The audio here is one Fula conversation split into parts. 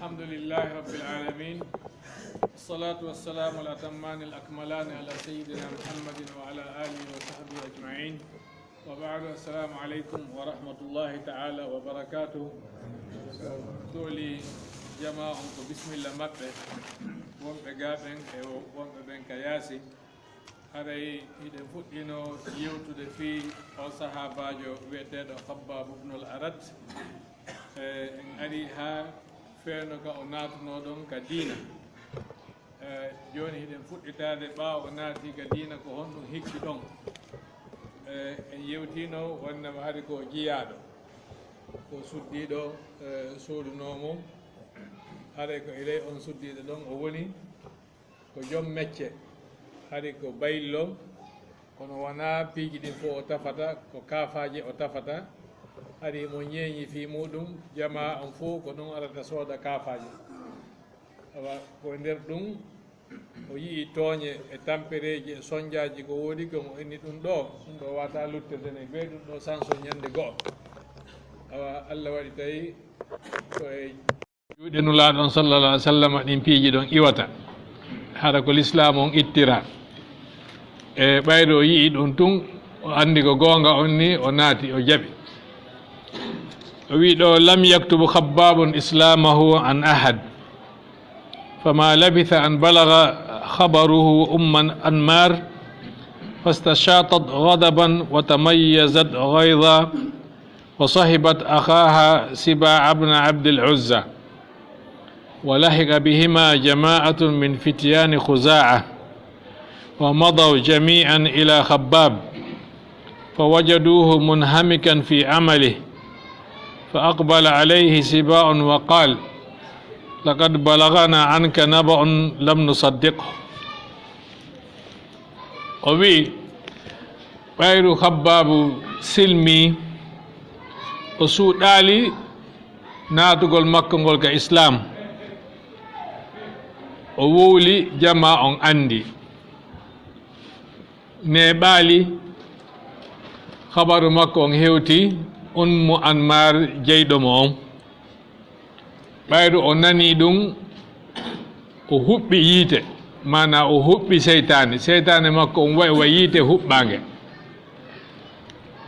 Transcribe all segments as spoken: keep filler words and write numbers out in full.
الحمد لله رب العالمين. الصلاة والسلام الأتمان الأكملان على سيدنا محمد وعلى آله وصحبه أجمعين. وبعد، السلام عليكم ورحمة الله تعالى وبركاته. Toli jama on ko bismilla maɓɓe, wonɓe ga ɓen e wonɓe ɓen ka yaasi. Haray hiɗen fuɗɗino yewtude fii o sahaabaajo wi'eteeɗo Khabbab ibnul Arat. E, en ari haa feeno ka o naatunoo ɗon ka diina. E, jooni hiɗen fuɗɗitaade ɓaawo o naati ka diina ko honɗum hikki ɗon. E, en yewtiino wonnde ma hari ko jiyaaɗo, ko suddiiɗo, e, soodunoo mo. Haray ko e ley on suddiiɗo ɗon o woni. Ko jom mecce, hari ko bayillo, kono wonaa piiji ɗin fof o tafata, ko kaafaaje o tafata. Hari mo ñeeñi fii muuɗum, jamaa on fof ko ɗum arata sooda kaafaaje. Awa, ko e nder ɗum, o yi'i tooñe e tampereeji e sonjaaji ko woodi, ko mo inni ɗum ɗoo, ɗum ɗoo waawataa luttirde ne, bee ɗum ɗoo sanso ñande go'o. Awa, Allah waɗi tawi ko e Juuɗe Nulaaɗo on sallallahu alaihi wasallam ɗin piiji ɗon iwata, hara ko Lislaam on ittira. E ɓayde o yi'i ɗum tun, o anndi ko goonga on ni, o naati, o jaɓi. O wi'i ɗoo, "لم يكتم خباب إسلامه عن أحد، فما لبث أن بلغ خبره أم عمار، فاستشاطت غضبا وتميزت غيظا." وصحبت أخاها سباع بن عبد العزى، ولحق بهما جماعة من فتيان خزاعة، ومضوا جميعا إلى خباب، فوجدوه منهمكا في عمله، فأقبل عليه سباع وقال: "لقد بلغنا عنك نبأ لم نصدقه." O wi'i, ɓayru Khabbaabu silmii, o suuɗaali naatugol makko ngol ka Islaam. O wowli jamaa on anndi. Neeɓaali, habaru makko on hewti Ummu Anmaar jeyɗo mo on. Ɓayru o nanii ɗum, o huɓɓi yiite, maanaa o huɓɓi seytaane. Seytaane makko on wa'i wa yiite huɓɓaange.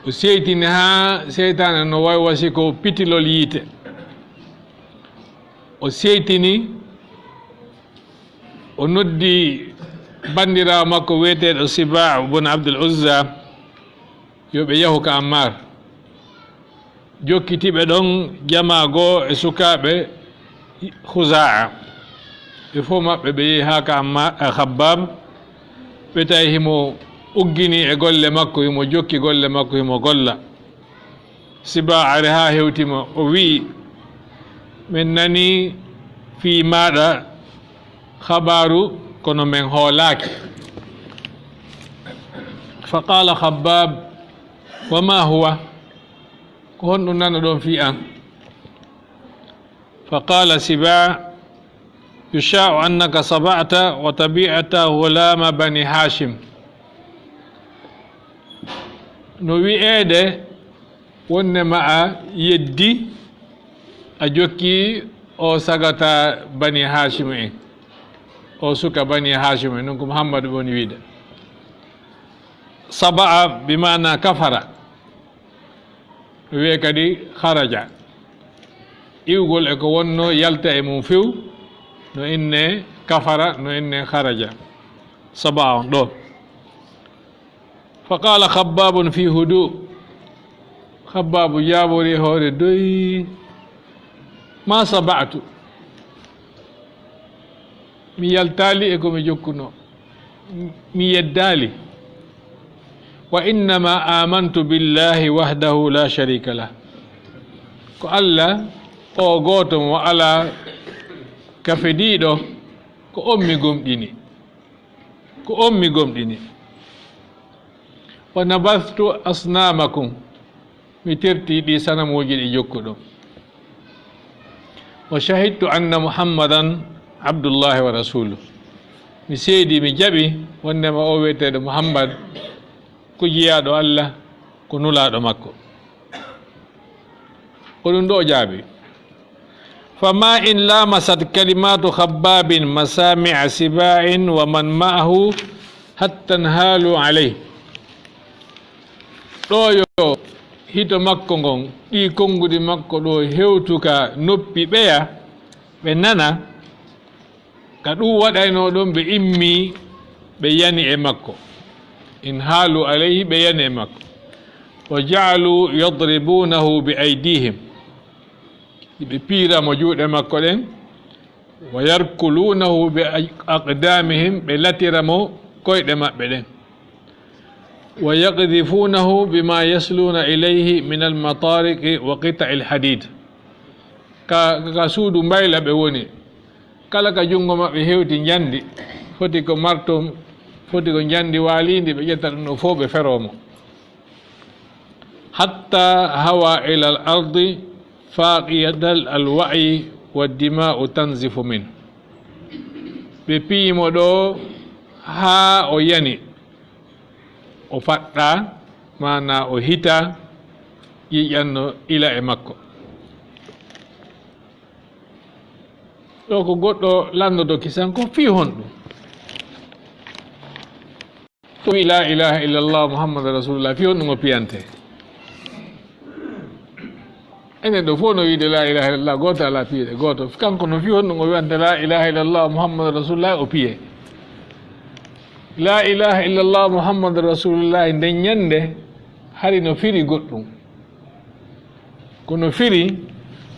O seytini haa seytaane no wa'i wa si ko pitilol yiite. O seytini, o noddi banndiraawo makko wi'eteeɗo Sibaa bun Abdul Uzza, yo ɓe yahu ka Ammar. Jokkiti ɓe ɗon jamaa goo e sukaaɓe Khuzaa'a. Ɓe fof maɓɓe ɓe yehi haa ka Amma-, eh, Khabbab. Ɓe tawi himo uggini e golle makko, himo jokki golle makko, himo golla. Sibaa ari haa hewti mo, o wi'i, "Min nanii fii maaɗa habaaru, kono min hoolaaki." Fa qaala Khabbab, "Wa maa huwa?" Ko honɗum nanoɗon fii an? Fa qaala Sibaa, "Yushaa'u annaka saba'ta wa tabi'ta ghulaama Bani Haashim." No wi'eede wonde ma a yeddi, a jokki o sagata Bani Haashim en, o suka Bani Haashim en, ɗum ko Muhammadu woni wiide. Saba'a bi maana kafara. Wi'e kadi kharaja. Iwgol e ko wonno yalta e mum few, no inne kafara, no inne kharaja. Saba'a on ɗo. Fa qaala Khabbabun fi hudu. Khabbabu jaabori e hoore doy. Ma saba'tu. Mi yaltaali e ko mi jokkuno. Mi yeddaali. Wa innama amantu billahi wahdahu la sharika lah. Ko Allah o gooto mo alaa kafediiɗo, ko on mi gomɗini. Ko on mi gomɗini. Wa nabathtu asnamakum. Mi terti ɗi sanamuuji ɗi jokkuɗon. Wa shahidtu anna Muhammadan abdullahi wa rasuluh. Mi seedi, mi jaɓi wondema o wi'eteeɗo Muhammad ko jiyaaɗo Allah, ko nulaaɗo makko. Ko ɗum ɗo o jaabi. فما إن لامست كلمات خباب مسامع سباع ومن معه حتى انهالوا عليه. Ɗo yo hito makko ngon, ɗi konnguɗi makko ɗo hewtu ka noppi ɓeya, ɓe nana, ka ɗum waɗaynoo ɗon, ɓe immii, ɓe yani e makko. Inhaalu alayhi, ɓe yani e makko. وجعلوا يضربونه بأيديهم. Ɓe piira mo juuɗe makko ɗen. ويركلونه بأقدامهم, ɓe latira mo koyɗe maɓɓe ɗen. ويقذفونه بما يصلون إليه من المطارق وقطع الحديد. Ka, ka suudu mbayla ɓe woni. Kala ka junngo maɓɓe hewti njandi, foti ko marto, foti ko njandi waaliindi, ɓe ƴetta ɗum ɗo fof ɓe feroo mo. حتى هوى إلى الأرض فاقد الوعي والدماء تنزف منه. Ɓe piyi mo ɗo haa o yani, o faɗɗa, maanaa o hita, ƴiiƴan no ila e makko. Ɗo ko goɗɗo lanndoto kisan ko fii honɗum. To wi la ilaha illallah Muhammadu Rasulullah, fii honɗum o piyante? Enen ɗo fof no wiide la ilaha illallah, gooto alaa piyeɗe, gooto. Kanko no fii honɗum o wi'ante la ilaha illallah Muhammadu Rasulullah, o piye. La ilaha illallah Muhammadu Rasulullah, nden ñannde hari no firi goɗɗum. Kono firi,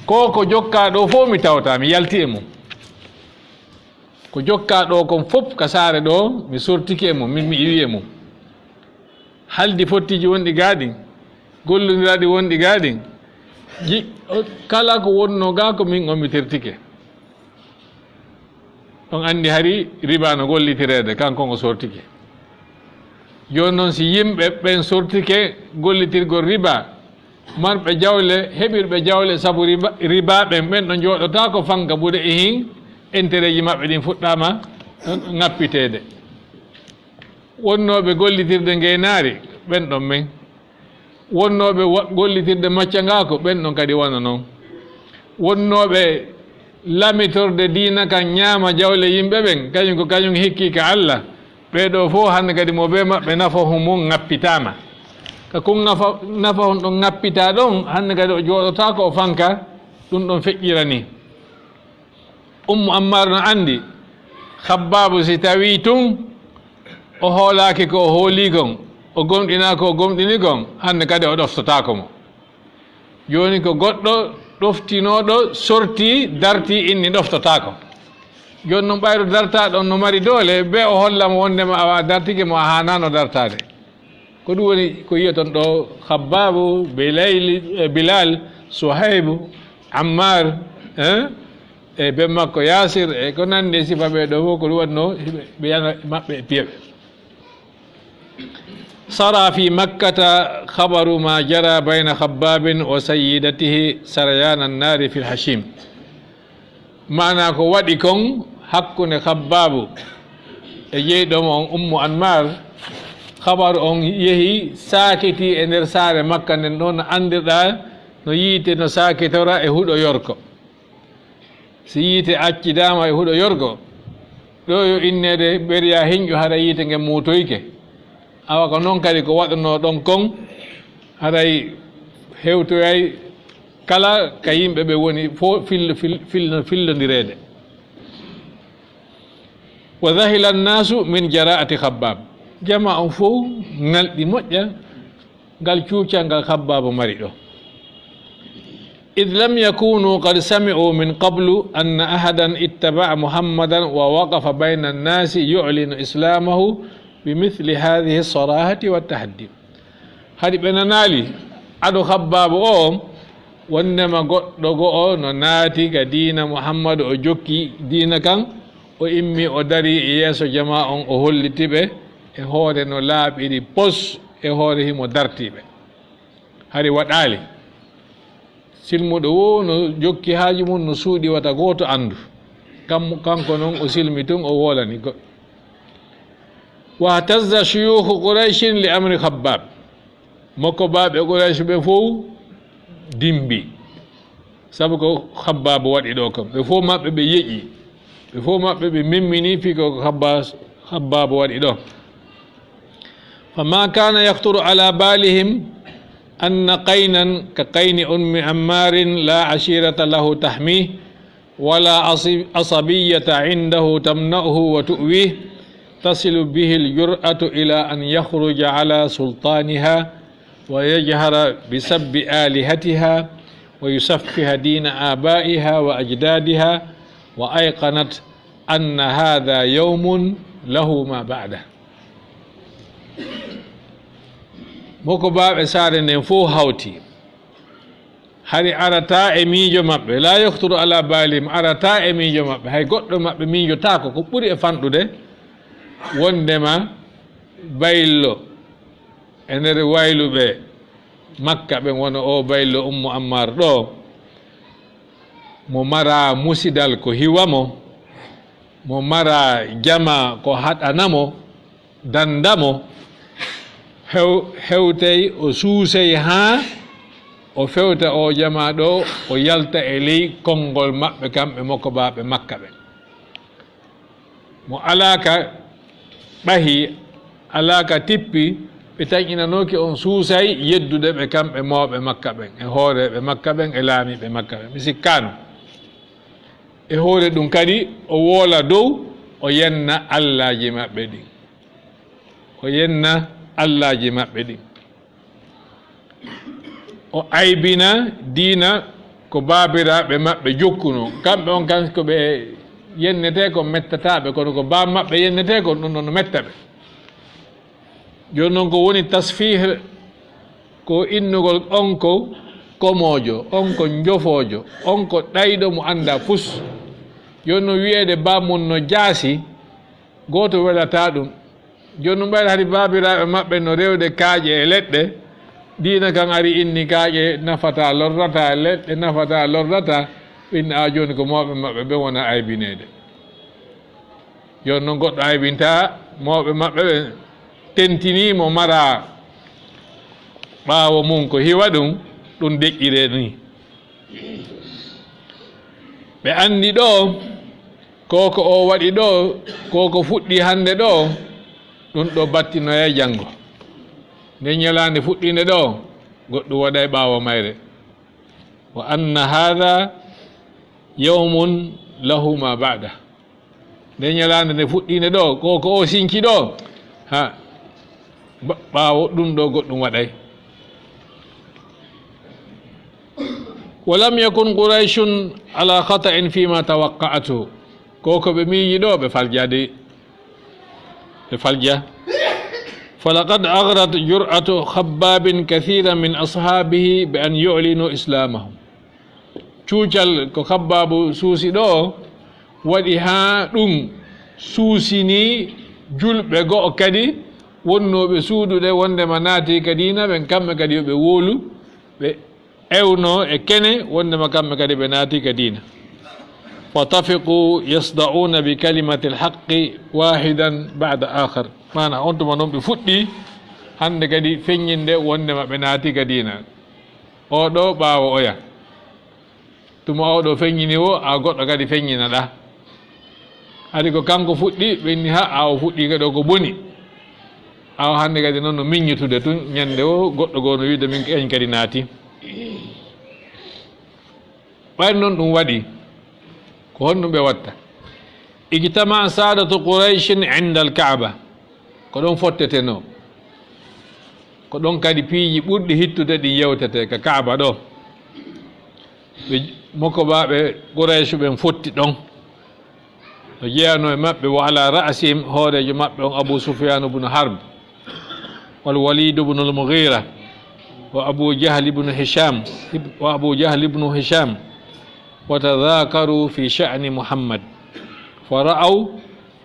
ko ko jokkaa ɗo fof mi tawta, mi yalti e mum. Ko jokkaa ɗo kon fof ka saare ɗo, mi sortike e mum, min mi iwi e mum. Haldi fottiiji wonɗi gaa ɗin, gollondiraaɗi wonɗi gaa ɗin, ji-, o-, kala ko wonnoo gaa ko min on mi tertike. On anndi hari riba no gollitireede, kanko o sortike. Jooni noon, si yimɓe ɓen sortike gollitirgol riba, marɓe jawle, heɓirɓe jawle sabu riba, riba ɓen, ɓen ɗo jooɗotaako fanka, buɗe e hin, entereeji maɓɓe ɗin fuɗɗaama ŋappiteede. Wonnooɓe gollitirde ngeenaari, ɓen ɗon men. Wonnooɓe wa-, gollitirde maccangaaku, ɓen ɗon kadi wano non. Wonnooɓe lamitorde diina kan, ñaama jawle yimɓe ɓen, kañum ko kañum hikki ka Allah. Ɓee ɗoo fof hannde kadi mo bee maɓɓe nafahu mum ŋappitaama. Ka kun nafa-, nafahun ɗon ŋappitaa ɗon, hannde kadi o jooɗotaako o fanka, ɗum ɗon feƴƴiranii. Ummu Ammaar no anndi Khabbaabu, si tawii tun o hoolaaki ko o hoolii kon, o gomɗinaa ko o gomɗini kon, hannde kadi o ɗoftotaako mo. Jooni ko goɗɗo ɗoftinooɗo sortii, dartii, inni ɗoftotaako. Jooni noon, ɓayro dartaaɗo on no mari doole, be o holla mo wondema awa dartike mo, a haanaano dartaade. Ko ɗum woni ko yi'oton ɗo Khabbaabu, Bilayli, eh, Bilal, Suhaybu, Ammar, eh, e ben makko Yaasir, e ko nanndi e sifa ɓee ɗo fof, ko ɗum waɗnoo ɓe yana maɓɓe e piya ɓe. سرى في مكة خبر ما جرى بين خباب وسيدته سريان النار في الحشيم. Maanaa ko waɗi kon hakkunde Khabbaabu e jeyɗo mo on Ummu Anmar, khabaru on yehi saakitii e nder saare Makka nden ɗon, no anndirɗaa no yiite no saakitora e huɗo yorko. Si yiite accidaama e huɗo yorgo, ɗo yo inneede ɓeriya hinƴu, hara yiite ngen muutoyke. Awa ko non kadi ko waɗanoo ɗon kon, haray hewtoyay kala ka yimɓe ɓe woni fof fil-, fil-, fil-, fillondireede. وذهل الناس من جراءة خباب. Jamaa on fof ŋalɗi moƴƴa ngal cuucal ngal Khabbaabu mari ɗo. إذ لم يكونوا قد سمعوا من قبل أن أحدا اتبع محمدا ووقف بين الناس يعلن إسلامه بمثل هذه الصراحة والتحدي. Hari ɓe nanaali ado Khabbaabu o, wonnema goɗɗo go'o no naati ka diina Muhammadu, o jokki diina kan, o immi, o dari e yeeso jamaa on, o holliti ɓe e hoore no laaɓiri pos, e hoore himo dartii ɓe. Hari waɗaali. Silmuɗo wo no jokki haaju mum, no suuɗi, wata gooto anndu. Kam-, kanko non o silmi tun, o wolani goɗɗo. واهتز شيوخ قريش لأمر خباب. Mokkobaaɓe Quraysh ɓe fow dimbi. Sabu ko Khabbaabu waɗi ɗoo kon. Ɓe fof maɓɓe ɓe yeƴi. Ɓe fof maɓɓe ɓe memmini fii ko Khabba-, Khabbaabu waɗi ɗoo. فما كان يخطر على بالهم أن قينا كقين أم عمار لا عشيرة له تحميه، ولا عصي-، عصبية عنده تمنعه وتؤويه، تصل به الجرأة إلى أن يخرج على سلطانها ويجهر بسب آلهتها ويسفه دين آبائها وأجدادها، وأيقنت أن هذا يوم له ما بعده. Mokobaaɓe saare nden fof hawti. Hari arataa e miijo maɓɓe, لا يخطر على بالهم, arataa e miijo maɓɓe, hay goɗɗo maɓɓe miijotaako ko ɓuri e fanɗude wondema baylo e nder wayluɓe Makka ɓen, wano oo baylo Ummu Ammaar ɗoo, mo maraa musidal ko hiwa mo, mo maraa jamaa ko haɗana mo, dannda mo, hew-, hewtay o suusay haa o fewta oo jamaa ɗoo, o yalta e ley konngol maɓɓe kamɓe mokobaaɓe Makka ɓen. Mo alaa ka ɓahi, alaa ka tippi, ɓe tanƴinanooki on suusay yeddude ɓe kamɓe mawɓe Makka ɓen, e hooreeɓe Makka ɓen, e laamiiɓe Makka ɓen. Mi sikkaano. E hoore ɗum kadi, o woola dow, o yenna allaaji maɓɓe ɗin. O yenna allaaji maɓɓe ɗin. O aybina diina ko baabiraaɓe maɓɓe jokkunoo. Kamɓe on kan ko ɓe yennetee, ko mettataaɓe, kono ko baa maɓɓe yennetee kon, ɗum ɗon no metta ɓe. Jooni non ko woni tasfiih, ko innugol on ko komoojo, on ko njofoojo, on ko ɗayɗo mo anndaa fus. Jooni non wiyeede baa mun no jaasi, gooto welataa ɗum. Jooni ɗum ɓayri hari baabiraaɓe maɓɓe no rewde kaaƴe e leɗɗe. Diina kan ari inni kaaƴe nafataa, lorrataa, leɗɗe nafataa, lorrataa. Ɓe inni a jooni ko mawɓe maɓɓe ɓen wona aybineede. Jooni non goɗɗo aybintaa mawɓe maɓɓe ɓen, tentinii mo maraa ɓaawo mum ko hiwa ɗum, ɗum deƴƴiree nii. Ɓe anndi ɗoo, ko ko o waɗi ɗoo, ko ko fuɗɗii hannde ɗoo, ɗum ɗoo battinoyay janngo. Nde ñalaande fuɗɗiinde ɗoo, goɗɗum waɗay ɓaawo mayre. وأن هذا يوم له ما بعده. Nde ñalaande nde fuɗɗiinde ɗoo, ko ko o sinci ɗoo, ha, ba-, ɓaawo ɗum ɗoo goɗɗum waɗay. ولم يكن قريش على خطأ فيما توقعته. Ko ko ɓe miiji ɗoo, ɓe faljaade, ɓe falja. فلقد أغرت جرأة خباب كثيرا من أصحابه بأن يعلنوا إسلامهم. Cuucal ko Khabbaabu suusi ɗoo waɗi haa ɗum suusinii julɓe go'o kadi wonnooɓe suudude wonndema naatii ka diina ɓen, kamɓe kadi yo ɓe wowlu, ɓe ewnoo e kene wonndema kamɓe kadi ɓe naatii ka diina. فطفقوا يصدعون بكلمة الحق واحدا بعد آخر. Maanaa, on tuma non ɓe fuɗɗii hannde kadi feññinde wonndema ɓe naatii ka diina. Oo ɗoo ɓaawo oya. Tuma oo ɗoo feññini woo, a goɗɗo kadi feññina ɗaa. Hari ko kanko fuɗɗii, ɓe inni, ha, a o fuɗɗii kadi o ko boni. A o hannde kadi non no miññutude tun, ñannde woo goɗɗo goo no wi'ude min ko en kadi naati. Ɓayri non ɗum waɗi, ko honɗum ɓe watta? اجتمع سادة قريش عند الكعبة. Ko ɗon fottetenoo. Ko ɗon kadi piiji ɓurɗi hittude ɗin yewtetee ka Kaaba ɗoo. Ɓe mokobaaɓe Quraysh ɓen fotti ɗon. No jeyanoo e maɓɓe, وعلى رأسهم, hooreejo maɓɓe on Abu Sufyaan ibn Harb, والوليد بن المغيرة، وأبو جهل بن هشام، وأبو جهل بن هشام، وتذاكروا في شأن محمد، فرأوا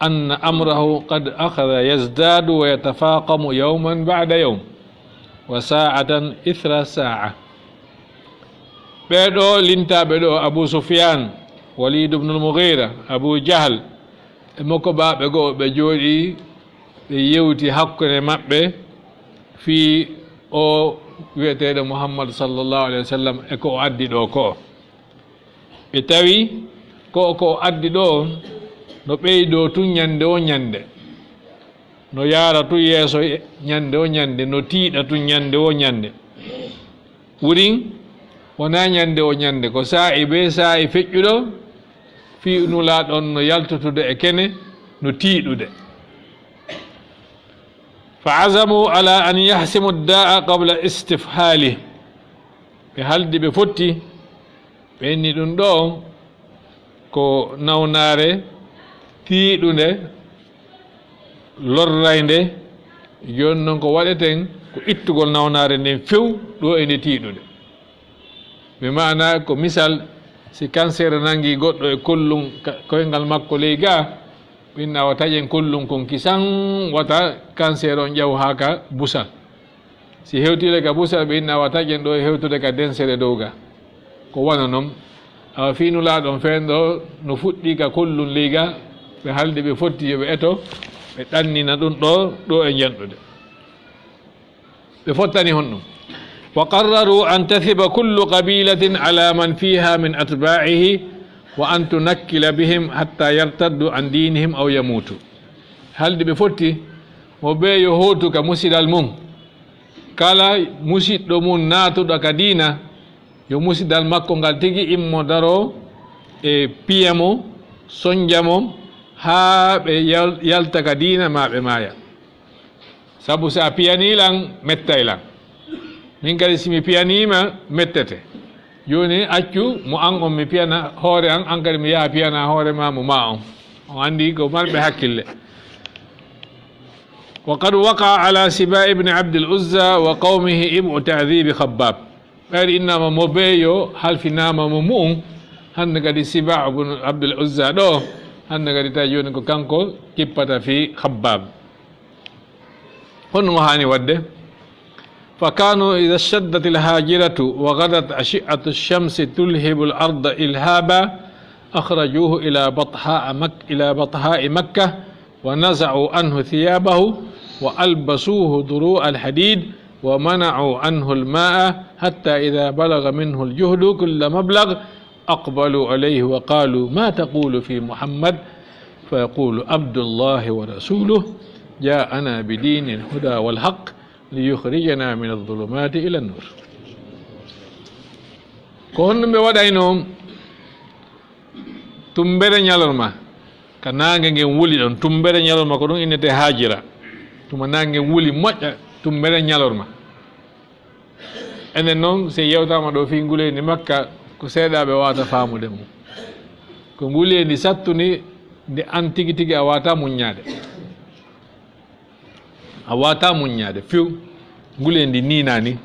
أن أمره قد أخذ يزداد ويتفاقم يوما بعد يوم، وساعة إثر ساعة. Ɓee ɗoo lintaaɓe ɗoo, Abu Sufyaan, Waliid ibnul Mughiira, Abu Jahl, e mokobaaɓe goo, ɓe jooɗii, ɓe yewti hakkunde maɓɓe fii oo wi'eteeɗo Muhammad sallallahu alayhi wa sallam e ko o addi ɗoo koo. Ɓe tawi ko, ko o addi ɗo, no ɓeydoo tun ñande o ñande, no yaara tun yeeso ñande o ñande, no tiiɗa tun ñande o ñande. Wurin wonaa ñande o ñande, ko saa'i bee saa'i feƴƴuɗo, fii Nulaaɗo on no yaltotude e kene, no tiiɗude. Fa azamu ala an yahsimu daa'a qabla istifhaali. Ɓe haldi, ɓe fotti, ɓe inni ɗun ɗoo ko nawnaare tiiɗunde, lorraynde. Jooni non ko waɗeten ko ittugol nawnaare nden few ɗoo e nde tiiɗunde. Bi maana ko misal, si kanseer nangi goɗɗo e kollun ka-, koyngal makko ley gaa, ɓe inna wa taƴen kollun kon kisan, wata kanseer on ƴaw haa ka busal. Si hewtide ka busal, ɓe inna wa taƴen ɗoo e hewtude ka densere dow gaa. Ko wano non. Awa fii Nulaaɗo on feen ɗoo no fuɗɗi ka kollun ley gaa, ɓe haldi, ɓe fotti yo ɓe eto, ɓe ɗannina ɗun ɗoo, ɗoo e njanɗude. Ɓe fottani honɗun? Wa qarraru an tasiba kullu qabilatin ala man fiha min atba'ihi wa an tunakkila bihim hatta yartaddu an dinihim aw yamutu. Haldi, ɓe fotti, mo bee yo hootu ka musidal mun. Kala musiɗɗo mun naatuɗo ka diina, yo musidal makko ngal tigi immo daro e piya mo, sonja mo, haa ɓe yal-, yalta ka diina maa ɓe maaya. Sabu si a piyanii lan, mettay lan. Min kadi si mi piyanii ma, mettete. Jooni accu mo an on mi piyana hoore an, an kadi mi yaha piyana hoore maa mo maa on. On anndi ko marɓe hakkille. Wa qad waqa ala Siba ibn Abdil Uzza wa qawmihi ib'u ta'dhibi Khabbab. Ɓayri innama mo bee yo halfinaama mo mu'un, hannde kadi Siba ibn Abdul Uzza ɗoo, hannde kadi tawi jooni ko kanko kippata fii Khabbab. Honno o haani waɗde? Fa kanu idha shaddat al-hajiratu wa ghadat ash'atu ash-shamsi tulhibu al-arda ilhaba, akhrajuhu ila batha Mak-, ila batha'i Makkah, ونزعوا عنه ثيابه وألبسوه دروع الحديد ومنعوا عنه الماء حتى إذا بلغ منه الجهد كل مبلغ أقبلوا عليه وقالوا: ما تقول في محمد؟ فيقول: عبد الله ورسوله جاءنا بدين الهدى والحق ليخرجنا من الظلمات إلى النور. Ko honno ɓe waɗayno? Tumbere ñalorma, ka naange ngen wuli ɗon. Tumbere ñalorma ko ɗun innetee haajira. Tuma naange ngen wuli moƴƴa, tumbere ñalorma. Enen non, si yewtaama ɗoo fii nguleyndi Makka, ko seeɗaaɓe waawata faamude mun. Ko nguleyndi sattundi, ndi an tigi tigi a waawataa muññaade. A waawataa muññaade few. Nguleyndi nii naa nii.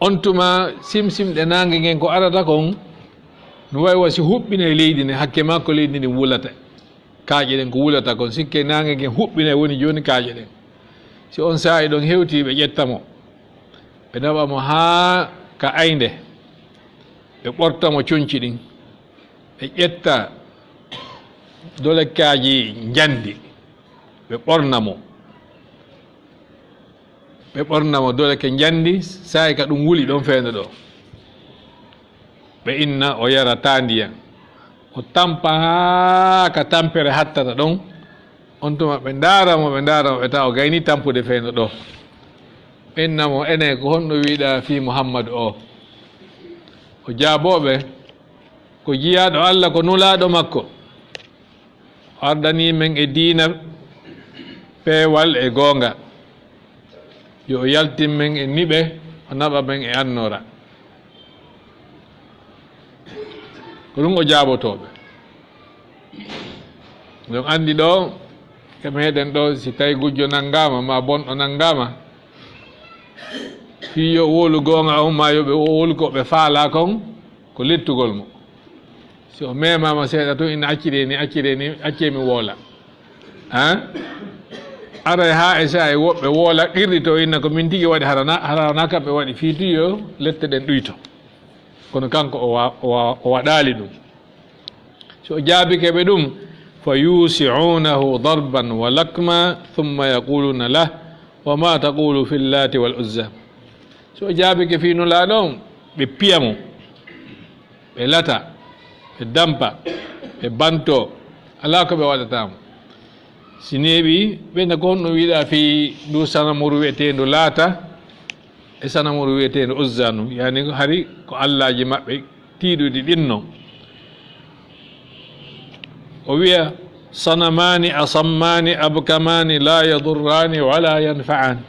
On tuma simsimɗe naange ngen ko arata kon, no wayi wa si huɓɓinay leydi ndin, hakke maa ko leydi ndin wulata. Kaaƴe ɗen ko wulata kon, sikke naange ngen huɓɓinay, woni jooni kaaƴe ɗen. Si on saa'i ɗon hewtii, ɓe ƴetta mo, ɓe naɓa mo haa ka aynde, ɓe ɓorta mo conci ɗin. Ɓe ƴetta dolekaaji njandi, ɓe ɓorna mo. Ɓe ɓorna mo doleke njandi, saa'i ka ɗun wuli ɗon feendo ɗoo. Ɓe inna o yarataa ndiyan. O tampa haa ka tampere hattata ɗon. On tuma ɓe ndaara mo, ɓe ndaara mo, ɓe tawa o gaynii tampude feendo ɗoo. Ɓe inna mo, enen, ko honno wi'uɗaa fii Muhammadu oo? O jaaboo ɓe, ko jiyaaɗo Alla, ko nulaaɗo makko. O ardanii men e diina peewal e goonga. Yo o yaltin men e niɓe, o naɓa men e annoora. Ko ɗun o jaabotoo ɓe. Hiɗon anndi ɗoo, e meɗen ɗoo, si tawi gujjo nanngaama, maa bonɗo nanngaama, fii yo wowlu goonga on, maa yo ɓe wowlu ko ɓe faalaa kon, ko lettugol mo. Si o memaama seeɗa tun, inna acciree nii, acciree nii, accee mi wowla. Hein? Aray haa e saa'i woɓɓe wowla, qirrito, inna ko min tigi waɗi, hara wonaa, hara wonaa kamɓe waɗi, fii tun yo lette ɗen ɗuyto. Kono kanko o wa-, o wa-, o waɗaali ɗun. Si o jaabike ɓe ɗun, fa yusi'unahu darban wa lakma, thumma yaquluna lah, wa ma taqulu fil Lati wal Uzza. Si o jaabike fii Nulaaɗo on, ɓe piya mo. Ɓe lata, ɓe dampa, ɓe banto, alaa ko ɓe waɗata mo. Si neeɓi, ɓe na ko honɗum wiɗa fii ndu sanamoru wi'eteendu Laata e sanamoru wi'eteendu Uzza ndun, yaani hari ko allaaji maɓɓe tiiɗuɗi ɗin non. O wi'a, "Sanamaani asammaani abkamaani laa yadurraani walaa yanfa'aani."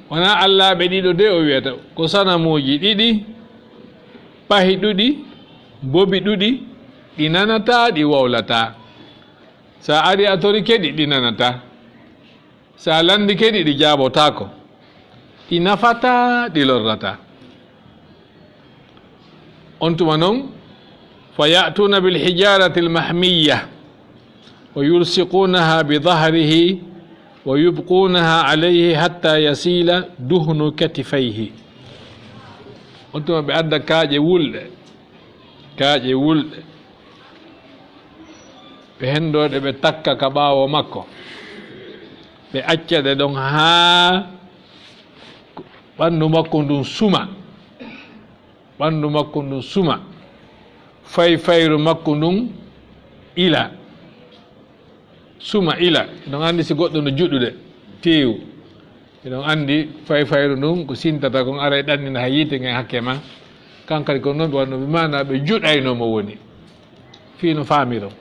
Wonaa allaaɓe ɗiɗo de o wi'ata, ko sanamuuji ɗiɗi, pahiɗuɗi, bobiɗuɗi, ɗi nanataa, ɗi wowlataa. Sa ari a torike ɗi, ɗi nanataa. Sa landike ɗi, ɗi jaabotaako. Ɗi nafataa, ɗi lorrataa. On tuma non, فيأتون بالحجارة المحمية ويلصقونها بظهره ويبقونها عليه حتى يسيل دهن كتفيه. On tuma ɓe adda kaaƴe wulɗe, kaaƴe wulɗe. Ɓe hendoo ɗe, ɓe takka ka ɓaawo makko. Ɓe acca ɗe ɗon haa ɓandu makko ndun suma. Ɓandu makko ndun suma, fayfayru makko ndun ila, suma ila. Hiɗon anndi si goɗɗo no juɗude, teewu. Hiɗon anndi fayfayru ndun ko sintata kon, aray ɗannina hay yiite ngen hakke ma. Kan kadi ko non ɓe wanno, bi maana ɓe juɗayno mo woni. Fii no faamiron.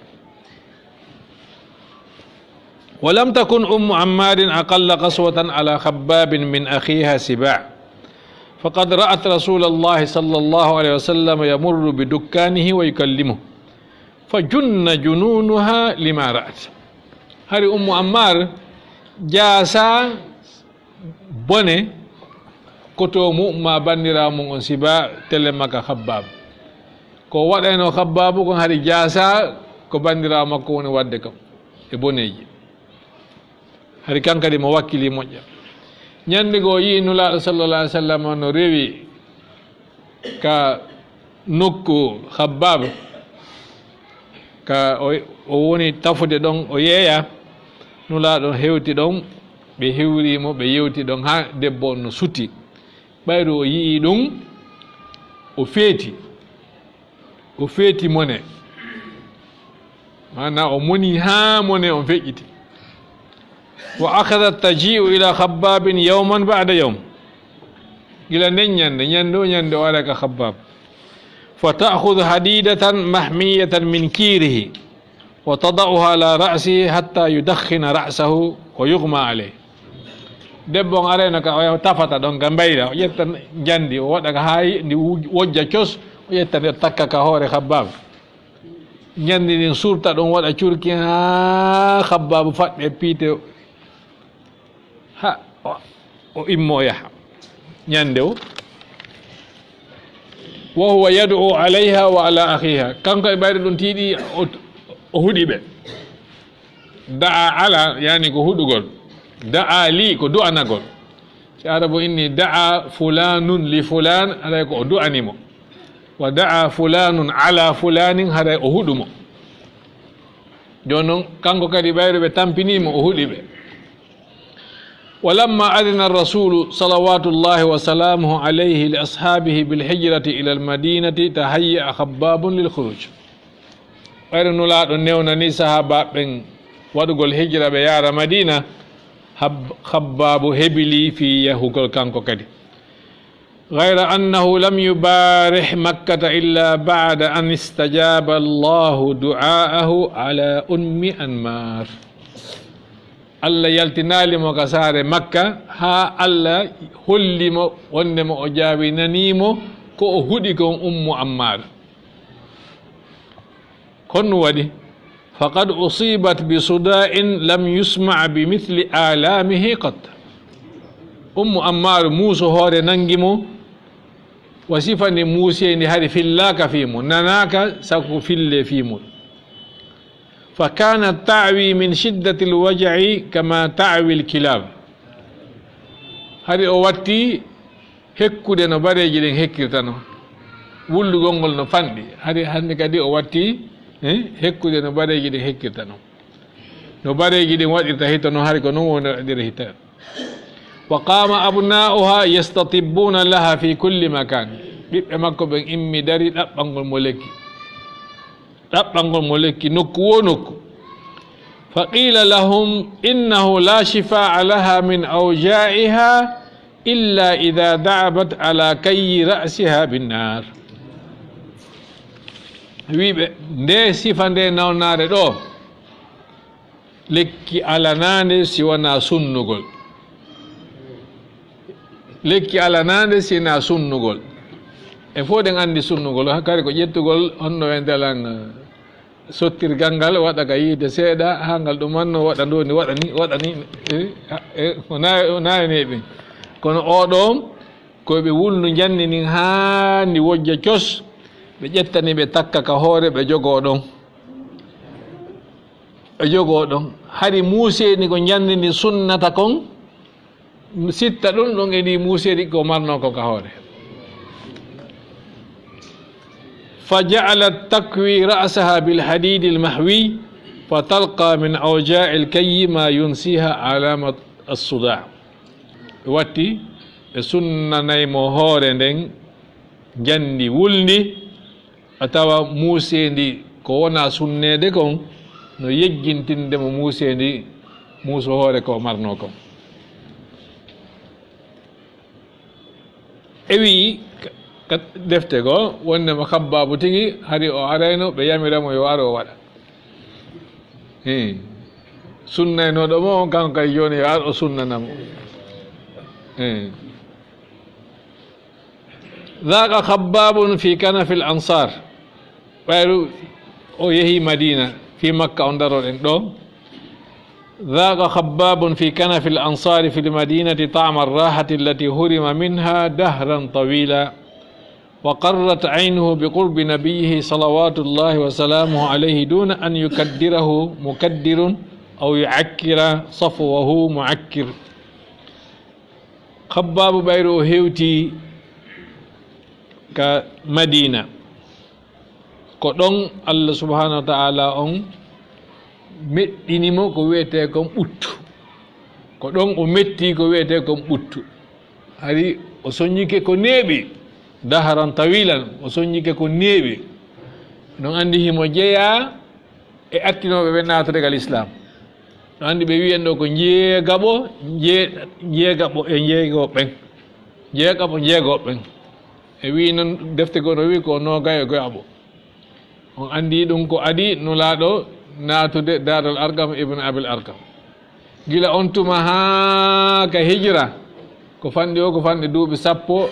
ولم تكن أم عمار أقل قسوة على خباب من أخيها سباع، فقد رأت رسول الله صلى الله عليه وسلم يمر بدكانه ويكلمه، فجن جنونها لما رأت. Hari Ummu Ammar jaasaa bone ko to mu'umma banndiraawo mun on Siba telemma ka Khabbab. Ko waɗayno Khabbab kon hari jaasaa ko banndiraawo makko woni waɗde kam e boneeji. Hari kan kadi mo wakkili moƴƴa. Ɲande goo o yi'i Nulaaɗo sallallahu alaihi wasallam no rewi ka nokku Khabbab, ka o, o woni tafude ɗon, o yeeya. Nulaaɗo hewti ɗon, ɓe hewri mo, ɓe yewti ɗon haa debbo on no suti. Ɓayru o yi'i ɗum, o feeti. O feeti mone. Maanaa o moni haa mone on feƴƴiti. وأخذت تجيء إلى خباب يوما بعد يوم. Gila nden ɲande, ɲande o ɲande o ara ka Khabbab. فتأخذ حديدة محمية من كيره وتضعها على رأسه حتى يدخن رأسه ويغمى عليه. Debbo on arayno ka o yaha tafata ɗon ka mbayra, o ƴetta njandi, o waɗa ka haa ndi wuj-, wojja cos, o ƴetta nde o takka ka hoore Khabbab. Njandi ndin surta ɗum, waɗa curki haa Khabbab faɗɗe piite, ha o, o immo o yaha. Ɲande o, وهو يدعو عليها وعلى أخيها. Kanko e ɓayru ɗum tiiɗi, o, o huɗi ɓe. Da'a ala, yani ko huɗugol. Da'a li, ko du'anagol. Si Arabu inni da'a fulanun li fulan, alay ko o du'ani mo. Wa da'a fulanun ala fulanin, haray o huɗu mo. Jooni non, kanko kadi ɓayru ɓe tampini mo, o huɗi ɓe. ولما أذن الرسول صلوات الله وسلامه عليه لأصحابه بالهجرة إلى المدينة تهيأ خباب للخروج. Ɓayru Nulaaɗo newnani sahaabaaɓe ɓen waɗugol hijra ɓe yaara Madiina, Hab-, Khabbaabu hebilii fii yahugol kanko kadi. غير أنه لم يبارح مكة إلا بعد أن استجاب الله دعاءه على أم عمار. Allah yaltinaali mo ka saare Makka, haa Allah holli mo wonde mo o jaabinanii mo ko o huɗi kon Ummu Ammar. Ko honɗum waɗi? فقد أصيبت بصداع لم يسمع بمثل آلامه قط. Ummu Ammar muuso hoore nangi mo, wa sifa ndi muuseendi hari fillaaka fii mo, nanaaka sago ko fillee fii mo. فكانت تعوي من شدة الوجع كما تعوي الكلاب. Hari o watti hekkude no bareeji ɗin hekkirta non. Wullugol ngol no fanɗi. Hari hannde kadi o watti, eh, hekkude no bareeji ɗin hekkirta non. No bareeji ɗin waɗirta hita non, hari ko non woni waɗira hita. وقام أبناؤها يستطبون لها في كل مكان. Ɓiɓɓe makko ɓen immi dari ɗaɓɓangol mo lekki. Ɗaɓɓangol mo lekki nokku wo nokku. فقيل لهم إنه لا شفاء لها من أوجاعها إلا إذا ذهبت على كي رأسها بالنار. Wi'i ɓe, nde sifa nde nawnaare ɗo, lekki alanaande si wonaa sunnugol. Lekki alanaande si wonaa sunnugol. E fof ɗen anndi sunnugol, kadi ko ƴettugol honno e ndelan, eh, sottirgal ngal, waɗa ka yiite seeɗa, haa ngal ɗumanno, waɗa ndoni, waɗa ni, waɗa ni, eh, ha, eh, ko naawi, naawi neeɓi. Kono oo ɗoo, ko ɓe wulnu njanndi ndin haa ndi wojja cos, ɓe ƴettani ɓe takka ka hoore, ɓe jogoo ɗon. Ɓe jogoo ɗon. Hari muuseeni ko njanndi ndin sunnata kon, sitta ɗum ɗon e ndi muuseeni ko marnoo ko ka hoore. فجعلت تكوي رأسها بالحديد المحوي فتلقى من أوجاع الكي ما ينسيها آلام الصداع. Watti ɓe sunnanay mo hoore nden njanndi wulndi, a tawa muuseendi ko wonaa sunneede kon, no yejjintinde mo muuseendi muuso hoore ko marnoo kon. E wi'i ka, ka defte goo, wonde mo Habbaabu tigi, hari o arayno, ɓe yamira mo yo ar o waɗa. Hii. Sunnaynooɗo mo on, kanko kadi jooni yo ar o sunnana mo. Hii. ذاق خباب في كنف الأنصار. Ɓayru o yehi Madiina, fii Makka on daroɗen ɗoo. ذاق خباب في كنف الأنصار في المدينة طعم الراحة التي حرم منها دهرا طويلا، وقرت عينه بقرب نبيه صلوات الله وسلامه عليه دون أن يكدره مكدر أو يعكر صفوه معكر. Habbaabu ɓayru o hewtii ka Madiina. Ko ɗon Allah subhanahu wa ta'ala on meɗɗini mo ko wi'etee kon ɓuttu. Ko ɗon o metti ko wi'etee kon ɓuttu. Hari o soññike ko neeɓi, daharan tawilan, o soññike ko neeɓi. Non anndi himo jeyaa e attinooɓe ɓe naatude ka lislaam. No anndi ɓe wi'en ɗo ko njeegaɓo, njee-, njeegaɓo e njeegoɓen. Njeegaɓo njeegoɓen. E wi'i non defte goo no wi'i ko noogay e go'aɓo. On anndi ɗum ko adii Nulaaɗo naatude Daarul Arqam ibn Abil Arqam. Gila on tuma haa ka hijra, ko fanɗi o, ko fanɗi duuɓi sappo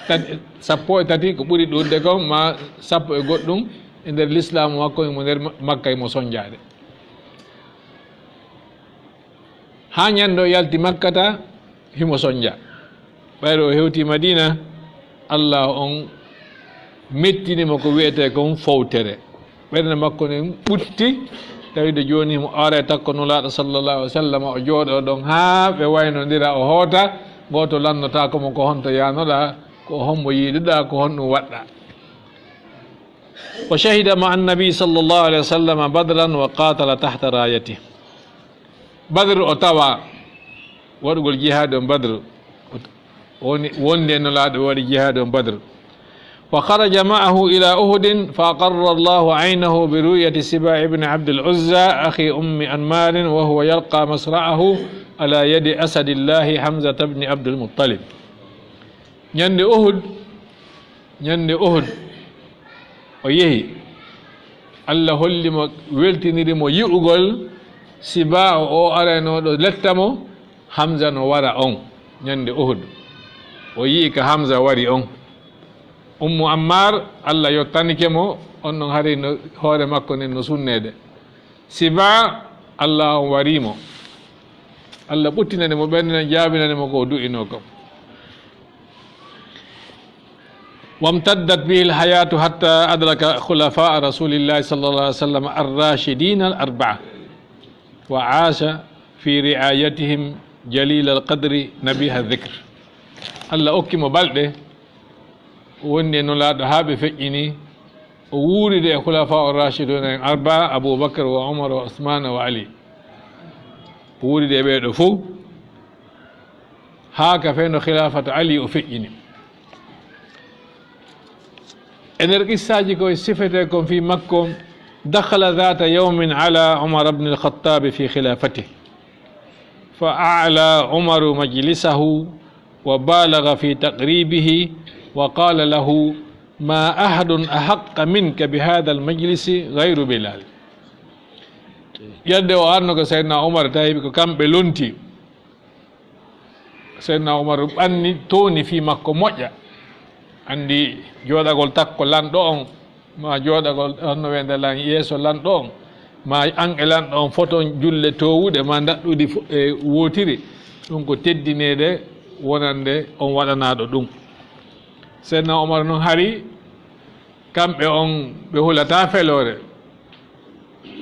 tati, sappo e tati ko ɓuri ɗuuɗde kon, ma sappo e goɗɗum e nder lislaamu makko, himo nder Ma-, Makka himo sonjaade. Haa ñande o yalti Makkata, himo sonja. Ɓayre o hewti Madiina, Allah on mettini mo ko wi'etee kon fowtere. Ɓernde makko nden ɓutti, tawde jooni mo aara e takko Nulaaɗo sallallahu alaihi wasallam, o jooɗoo ɗon haa ɓe waynondira, o hoota, gooto lannotaako mo ko honto yaanoɗaa, ko hombo yiiduɗaa, ko honɗum waɗɗaa. وشهد مع النبي صلى الله عليه وسلم بدرا وقاتل تحت رايته. Badr o tawa waɗugol jihaadi on Badr, woni wonde Nulaaɗo waɗi jihaadi on Badr. وخرج معه إلى أحد فأقر الله عينه برؤية سباع بن عبد العزى أخي أم عمار وهو يلقى مصرعه على يد أسد الله حمزة بن عبد المطلب. Ñande Uhud, ñande Uhud, o yehi. Allah holli mo, weltiniri mo yi'ugol Sibaa o, o araynooɗo letta mo, Hamza no wara on, ñande Uhud. O yi'i ka Hamza wari on. Ummu Ammar, Allah yottanike mo, on non hari no hoore makko nden no sunneede. Sibaa, Allah on warii mo. Allah ɓuttinani mo ɓernde nden, jaabinani mo ko o du'inoo kon. وامتدت به الحياة حتى أدرك خلفاء رسول الله صلى الله عليه وسلم الراشدين الأربعة، وعاش في رعايتهم جليل القدر نبيه الذكر. Allah okki mo balɗe, o wondi e Nulaaɗo haa ɓe feƴƴini, o wuuridi e Khulafa ar-Rashidun en arba, Abu Bakr wa Umar wa Usman wa Ali. O wuuridi e ɓee ɗoo fow, haa ka fewndo khilafatu Ali o feƴƴini. E nder qissaaji ko sifetee kon fii makko, دخل ذات يوم على عمر بن الخطاب في خلافته، فأعلى عمر مجلسه وبالغ في تقريبه وقال له: ما أحد أحق منك بهذا المجلس غير بلال. Ƴande o arno ko Seydina Umar, tawi ko kamɓe lonti. Seydina Umar ɓanni, towni fii makko moƴƴa. Anndi jooɗagol takko lanɗo on, ma jooɗagol honno wiyetee lan yeeso lanɗo on, ma an e lanɗo on foton julle towuɗe, ma ndaɗɗudi fo-, e wootiri. Ɗum ko teddineede wonande on waɗanaaɗo ɗum. Seydina Umar non hari, kamɓe on ɓe hulataa feloore.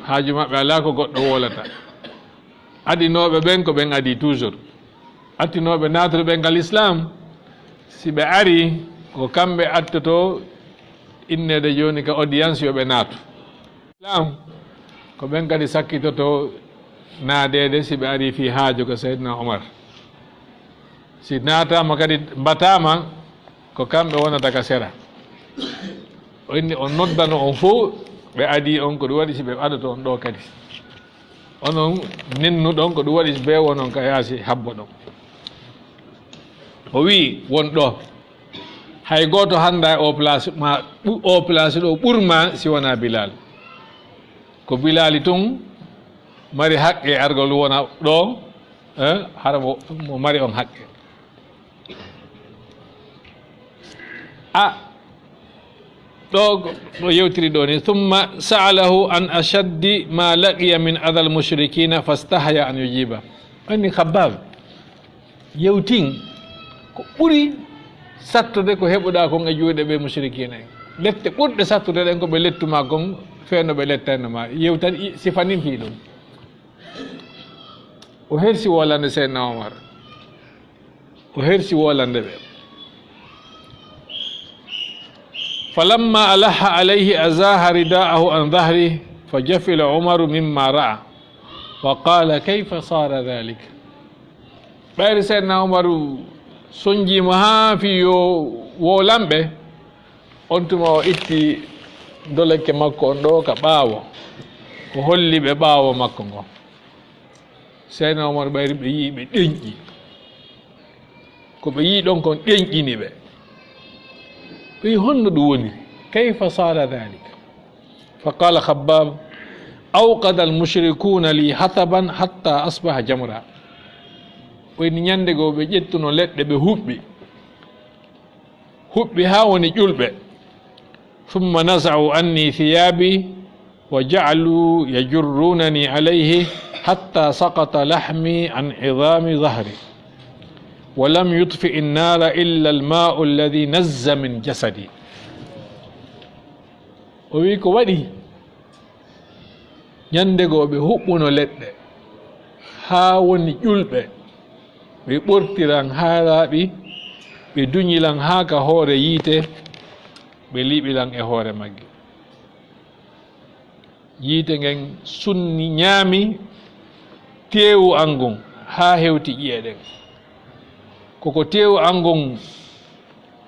Haaju maɓɓe alaa ko goɗɗo wolata. Adinooɓe ɓen ko ɓen adii toujours. Attinooɓe naatude ɓen ka Lislaam, si ɓe arii, ko kamɓe attoto inneede jooni ka audience yo ɓe naatu. Lislaam, ko ɓen kadi sakkitoto naadeede si ɓe arii fii haaju ka Seydina Umar. Si naataama kadi, mbataama, ko kamɓe wonata ka sera. O inni on noddano on fow, ɓe adii on, ko ɗum waɗi si ɓe adoto on ɗoo kadi. Onon nennuɗon, ko ɗum waɗi si ɓe wonon ka yaasi habbo ɗon. O wi'i, won ɗoo. Hay gooto hanndaa e o place ma, ɓu-, o place ɗoo ɓur ma si wonaa Bilal. Ko Bilali tun mari haqqe argol wona ɗoo, eh, hara mo, mo mari on haqqe. A, ɗoo ko, ɗo yewtiri ɗoo ni, ثم سأله عن أشد ما لقي من أذى المشركين فاستحيا أن يجيب. Anni Khabbab, yewtin ko ɓuri sattude ko heɓuɗaa kon e juuɗe ɓe mushrikiina en. Lette ɓurɗe sattude ɗen ko ɓe lettu ma kon, fee no ɓe lettayno ma. Yewtan i-, sifanin fii ɗum. O hersi wolande Seydina Omar. O hersi wolande ɓe. فلما ألح عليه أزاح رداءه عن ظهره فجفل عمر مما رأى وقال: كيف صار ذلك؟ Ɓayri Seydina Umaru sonjii mo haa fii yo wowlan ɓe, on tuma o itti dolekke makko on ɗoo ka ɓaawo, o holli ɓe ɓaawo makko ngon. Seydina Umar ɓayri ɓe yi'i ɓe ɗenƴi. Ko ɓe yi'i ɗon kon ɗenƴini ɓe. Ɓe wi'i, honno ɗum woni? كيف صار ذلك؟ فقال خباب: أوقد المشركون لي حطبا حتى أصبح جمرا. O inni, ñande goo ɓe ƴettuno leɗɗe ɓe huɓɓi. Huɓɓi haa woni ƴulɓe. ثم نزعوا عني ثيابي وجعلوا يجرونني عليه حتى سقط لحمي عن عظام ظهري ولم يطفئ النار إلا الماء الذي نز من جسدي. O wi'i ko waɗi, ñande goo ɓe huɓɓuno leɗɗe haa woni ƴulɓe, ɓe ɓorti lan haa laaɓi, ɓe duñi lan haa ka hoore yiite, ɓe liɓi lan e hoore magge. Yiite ngen sunni, ñaami teewu an ngun haa hewti ƴi'e ɗen. Koko teewu an ngun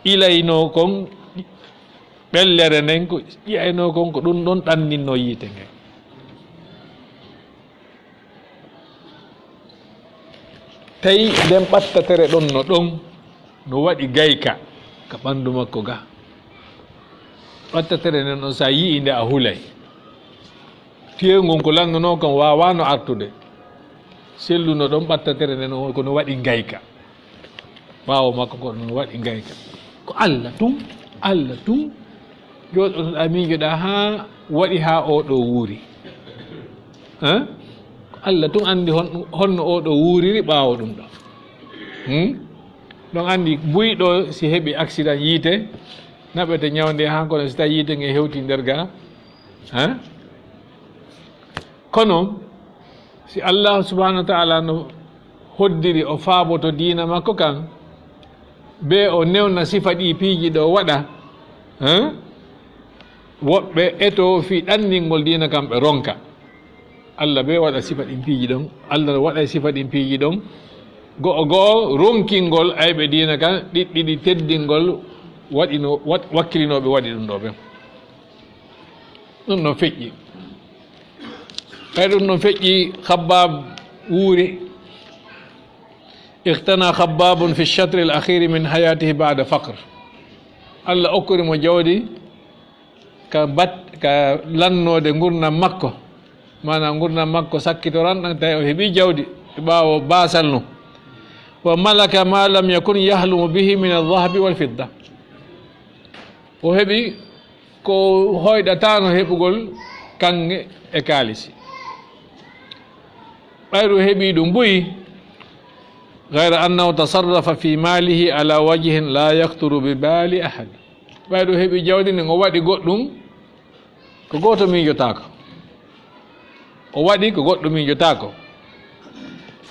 ilaynoo kon, ɓellere nden ko ƴi'aynoo kon, ko ɗum ɗon ɗanninnoo yiite ngen. Tawi nden ɓattatere ɗon no ɗon, no waɗi gayka ka ɓanndu makko ga. Ɓattatere nden ɗon, so a yi'i nde, a hulay. Teewu ngun ko lannunoo kon waawaano artude. Selluno ɗon ɓattatere nden, ko no waɗi gayka. Ɓaawo makko ko ɗum waɗi ngayka. Ko Alla tun, Alla tun jooɗotoɗaa miijoɗaa haa waɗi haa oo ɗoo wuuri. Hein? Ko Alla tun anndi hon-, honno oo ɗoo wuuriri ɓaawo ɗum ɗoo. Hmm? Ɗon anndi buy ɗoo si heɓi accident yiite, naɓete ñawnde haa kono si tawi yiite nge hewti nder ga. Hein? Kono, si Allaahu subhaanahu wa ta'aalaa no hoddiri o faaboto diina makko kan, bee o newna sifa ɗii piiji ɗoo waɗa, hein? Woɓɓe etoo fii ɗanningol diina kan ɓe ronka. Alla bee waɗa sifa ɗin piiji ɗon. Alla no waɗa sifa ɗin piiji ɗon. Go'o go'o ronkingol ayɓe diina kan, ɗiɗɗiɗi teddingol waɗino, waɗ-, wakkilinooɓe waɗi ɗum ɗo ɓen. Ɗum ɗon feƴƴi. Ɓay ɗum ɗon feƴƴi, Khabbab wuuri. اغتنى خباب في الشطر الأخير من حياته بعد فقر. Allah okkori mo jawdi ka bat-, ka lannoode ngurndan makko. Maanaa ngurndan makko sakkitoran ɗan, tawi o heɓi jawdi e ɓaawo baasal non. وملك ما لم يكن يحلم به من الذهب والفضة. O heɓi ko hoyɗataano heɓugol kaŋŋe e kaalisi. Ɓayru heɓi ɗum buy, غير أنه تصرف في ماله على وجه لا يخطر ببال أحد. Ɓayru heɓi jawdi ndin, o waɗi goɗɗum ko gooto miijotaako. O waɗi ko goɗɗo miijotaako.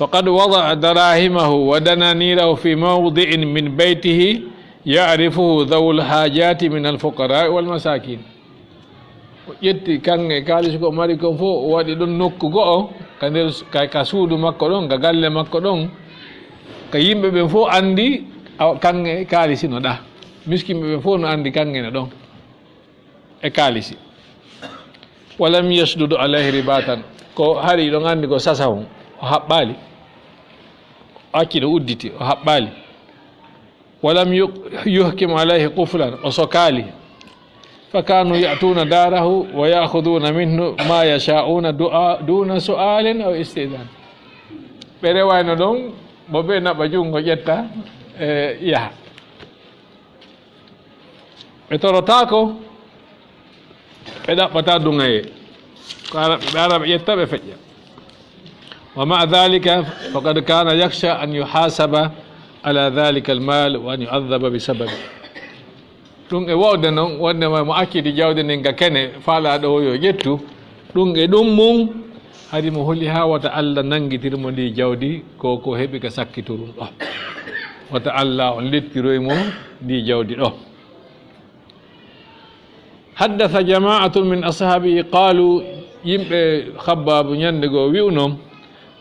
فقد وضع دراهمه ودنانيره في موضع من بيته يعرفه ذو الحاجات من الفقراء والمساكين. O ƴetti kaŋŋe e kaalisi ko o mari kon fof, o waɗi ɗon nokku go'o ka nder s-, ka, ka suudu makko ɗon, ka galle makko ɗon, ka yimɓe ɓen fof anndi, awa, kaŋŋe e kaalisi no ɗa. Miskinɓe ɓen fof no anndi kaŋŋe no ɗon e kaalisi. ولم يشدد عليه رباطا. Ko hari ɗon anndi ko sasahun, o haɓɓaali. O acci ɗo udditi, o haɓɓaali. ولم يق-، يحكم عليه قفلا، o sokaali. فكانوا يأتون داره ويأخذون منه ما يشاءون دعاء-، دون سؤال أو استئذان. Ɓe rewayno ɗon, mo ɓe naɓa junngo ƴetta, e, yaha. Ɓe torotaako, ɓe ɗaɓɓataa duŋayee. Ko ara-, ɓe ara ɓe ƴetta, ɓe feƴƴa. ومع ذلك فقد كان يخشى أن يحاسب على ذلك المال وأن يعذب بسببه. Ɗum e wowde non, wonde mo, mo accidi jawdi ndin ga kene, faalaaɗo o yo ƴettu. Ɗum e ɗum mum, hari mo huli haa wata Allah nanngitir mo ndi jawdi, ko, ko heɓi ka sakkitorum ɗo. Wata Allah on lettiroy mo ndi jawdi ɗo. حدث جماعة من أصحابه قالوا، yimɓe Khabbaabu ñannde goo wi'uno,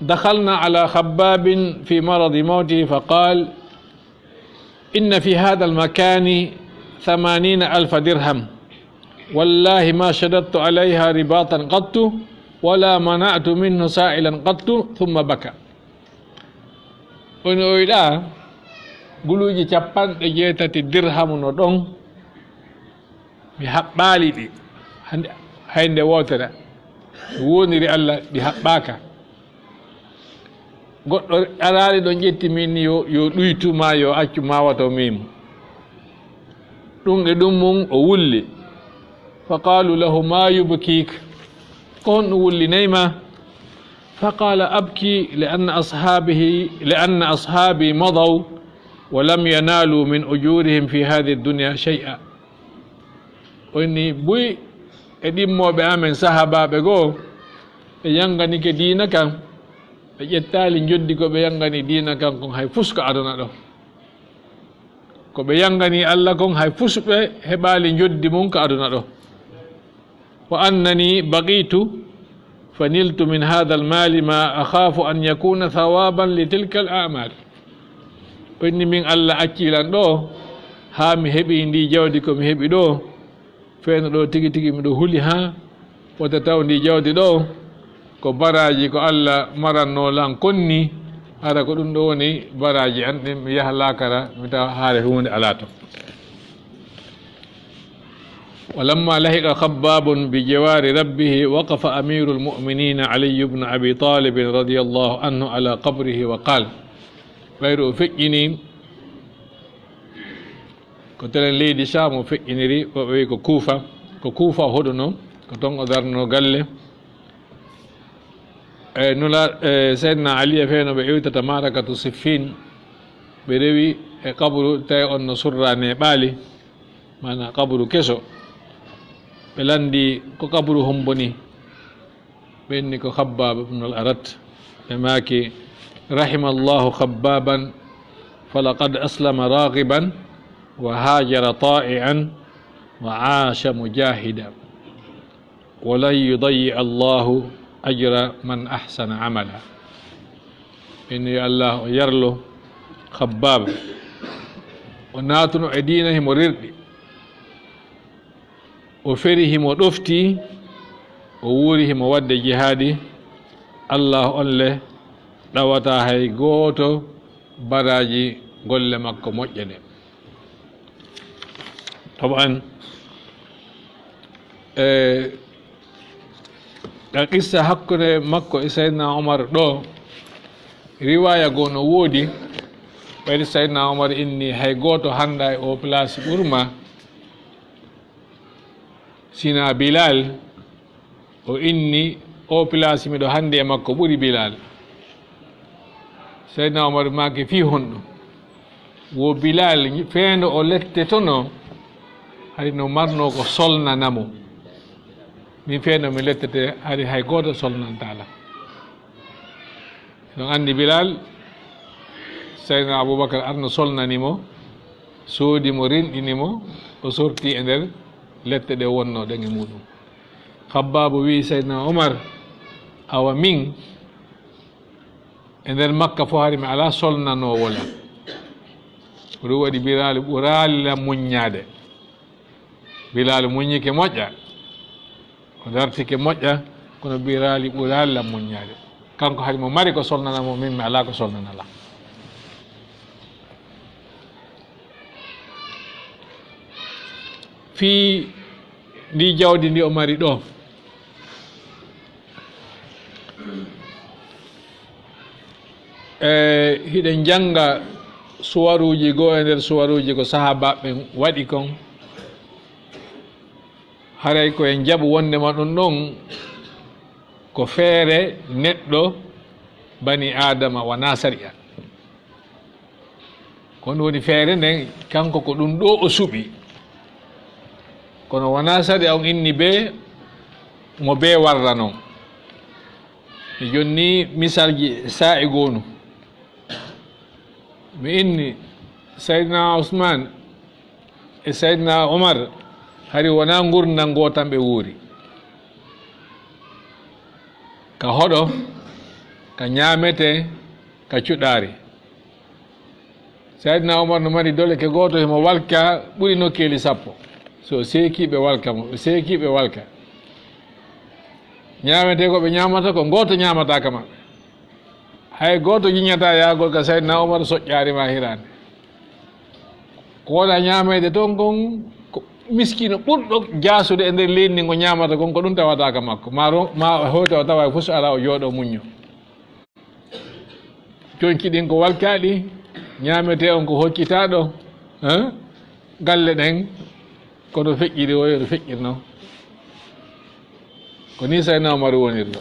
دخلنا على خباب في مرض موته فقال، إن في هذا المكان ثمانين ألف درهم، والله ما شددت عليها رباطا قط، ولا منعت منه سائلا قط، ثم بكى. Woni o wi'aa, guluuji capanɗe jeetati dirhamu no ɗon, mi haɓɓaali ɗi, hande, hay nde wootere. Mi wooniri Allah, ɗi haɓɓaaka. Goɗɗo araali ɗon ƴetti min ni yo, yo ɗuytu ma, yo accu ma, wato miimo. Ɗum e ɗum mum o wulli. فقالوا له: ما يبكيك؟ Ko honɗum wullinay ma? فقال: أبكي لأن أصحابه، لأن أصحابي مضوا ولم ينالوا من أجورهم في هذه الدنيا شيئا. O inni buy e ɗimmooɓe amen, sahaabaaɓe goo, ɓe yannganike diina kan, ɓe ƴettaali njoddi ko ɓe yanngani diina kan kon hay fus ka aduna ɗo. Ko ɓe yanngani Allah kon hay fus ɓe heɓaali njoddi mum ka aduna ɗo. وأنني بقيت فنلت من هذا المال ما أخاف أن يكون ثوابا لتلك الأعمال. O inni min Allah accii lan ɗo, haa mi heɓi ndi jawdi ko mi heɓi ɗo, feno ɗo tigi tigi miɗo huli haa wota taw ndi jawdi ɗo ko baraaji ko Allah maranno lan kon ni, hara ko ɗum ɗo woni baraaji an ɗin, mi yaha laakara, mi tawa haare huunde alaa ton. ولما لحق خباب بجوار ربه وقف أمير المؤمنين علي بن أبي طالب رضي الله عنه على قبره وقال، ɓayru o feƴƴini ko telen leydi Sham o feƴƴiniri, woɓɓe wi ko Kuufa, ko Kuufa o hoɗuno, ko ton o darno galle. E nula, e Seydina Ali e feno ɓe iwtata maarakatu Siffin, ɓe rewi e qabru tawi on no surra neeɓaali, maanaa qabru keso. Ɓe lanndi ko qabru hombo ni? Ɓe inni ko Khabbab ibn al-Arat. Ɓe maaki: رحم الله خبابا فلقد أسلم راغبا وهاجر طائعا وعاش مجاهدا. ولن يضيع الله أجر من أحسن عملا. Min yo Allah o yarlo Khabbab. O naatuno e diina himo rirɗi. O feri himo ɗofti. O wuuri himo waɗde jihaadi. Allaahu on le ɗawataa hay gooto baraaji golle makko moƴƴe ɗe. Taban, e, ka qissa hakkunde makko e Sayyidina Omar ɗo, riwaaya goo no woodi, ɓayri Sayyidina Omar inni hay gooto hannda e o place ɓurma, sina Bilal, o inni, "O place miɗo hannde e makko ɓuri Bilal." Seydina Omar maaki, "Fii honɗum?" Wo Bilal, feendo o lettetono, hari no marno ko solnana mo. Min feendo mi lettete, hari hay gooto solnantaa lan. Eɗon anndi Bilal, Seydina Abubakar arno solnani mo, soodi mo, rinɗini mo, o sorti e nder lette ɗe wonno ɗen e muɗum. Khabbaabu wi'i Seydina Omar, "Awa min, e nder Makka fof hari mi alaa solnanoowo lan." Ko ɗum waɗi Bilal ɓuraali lan muññaade. Bilal muññike moƴƴa. O dartike moƴƴa, kono Bilal ɓuraali lan muññaade. Kanko hari mo mari ko solnana mo, min mi alaa ko solnana lan. Fii ndii jawdi ndi o mari ɗo, e hiɗen jannga suwaruuji goo e nder suwaruuji ko sahaabaaɓe ɓen waɗi kon. Haray ko en jaɓu wonndema ɗum ɗon ko feere neɗɗo bani Aadama, wanaa sariya. Ko ɗum woni feere nden, kanko ko ɗum ɗo o suɓi. Kono wanaa sariya on inni bee mo bee warra non. Mi jonni misaalji saa'i goonu. Mi inni Sayyidina Usmaan e Sayyidina Omar, hari wonaa ngurndan gootan ɓe wuuri. Ka hoɗo, ka ñaamete, ka cuɗaari. Sayyidina Omar no mari doleke gooto, himo walka ɓuri nokkeeli sappo. So seekii ɓe walka mo, ɓe seekii ɓe walka. Ñaametee ko ɓe ñaamata, ko gooto ñaamataa ka maɓɓe. Hay gooto jiñataa yahgol ka Sayyidina Omar soƴƴaari maa hiraande. Ko wona ñaameede ton kon, ko miskiino ɓurɗo jaasude e nder leydi ndin ko ñaamata kon, ko ɗum tawata ka makko. Maa ro-, maa hewta o tawa e fus alaa, o jooɗoo muññoo. Conci ɗin ko walkaaɗi, ñaametee on ko hoccitaaɗo, hein? Galle ɗen, kono feƴƴiri o, yo feƴƴirno. Ko nii Sayyidina Omar wonirno.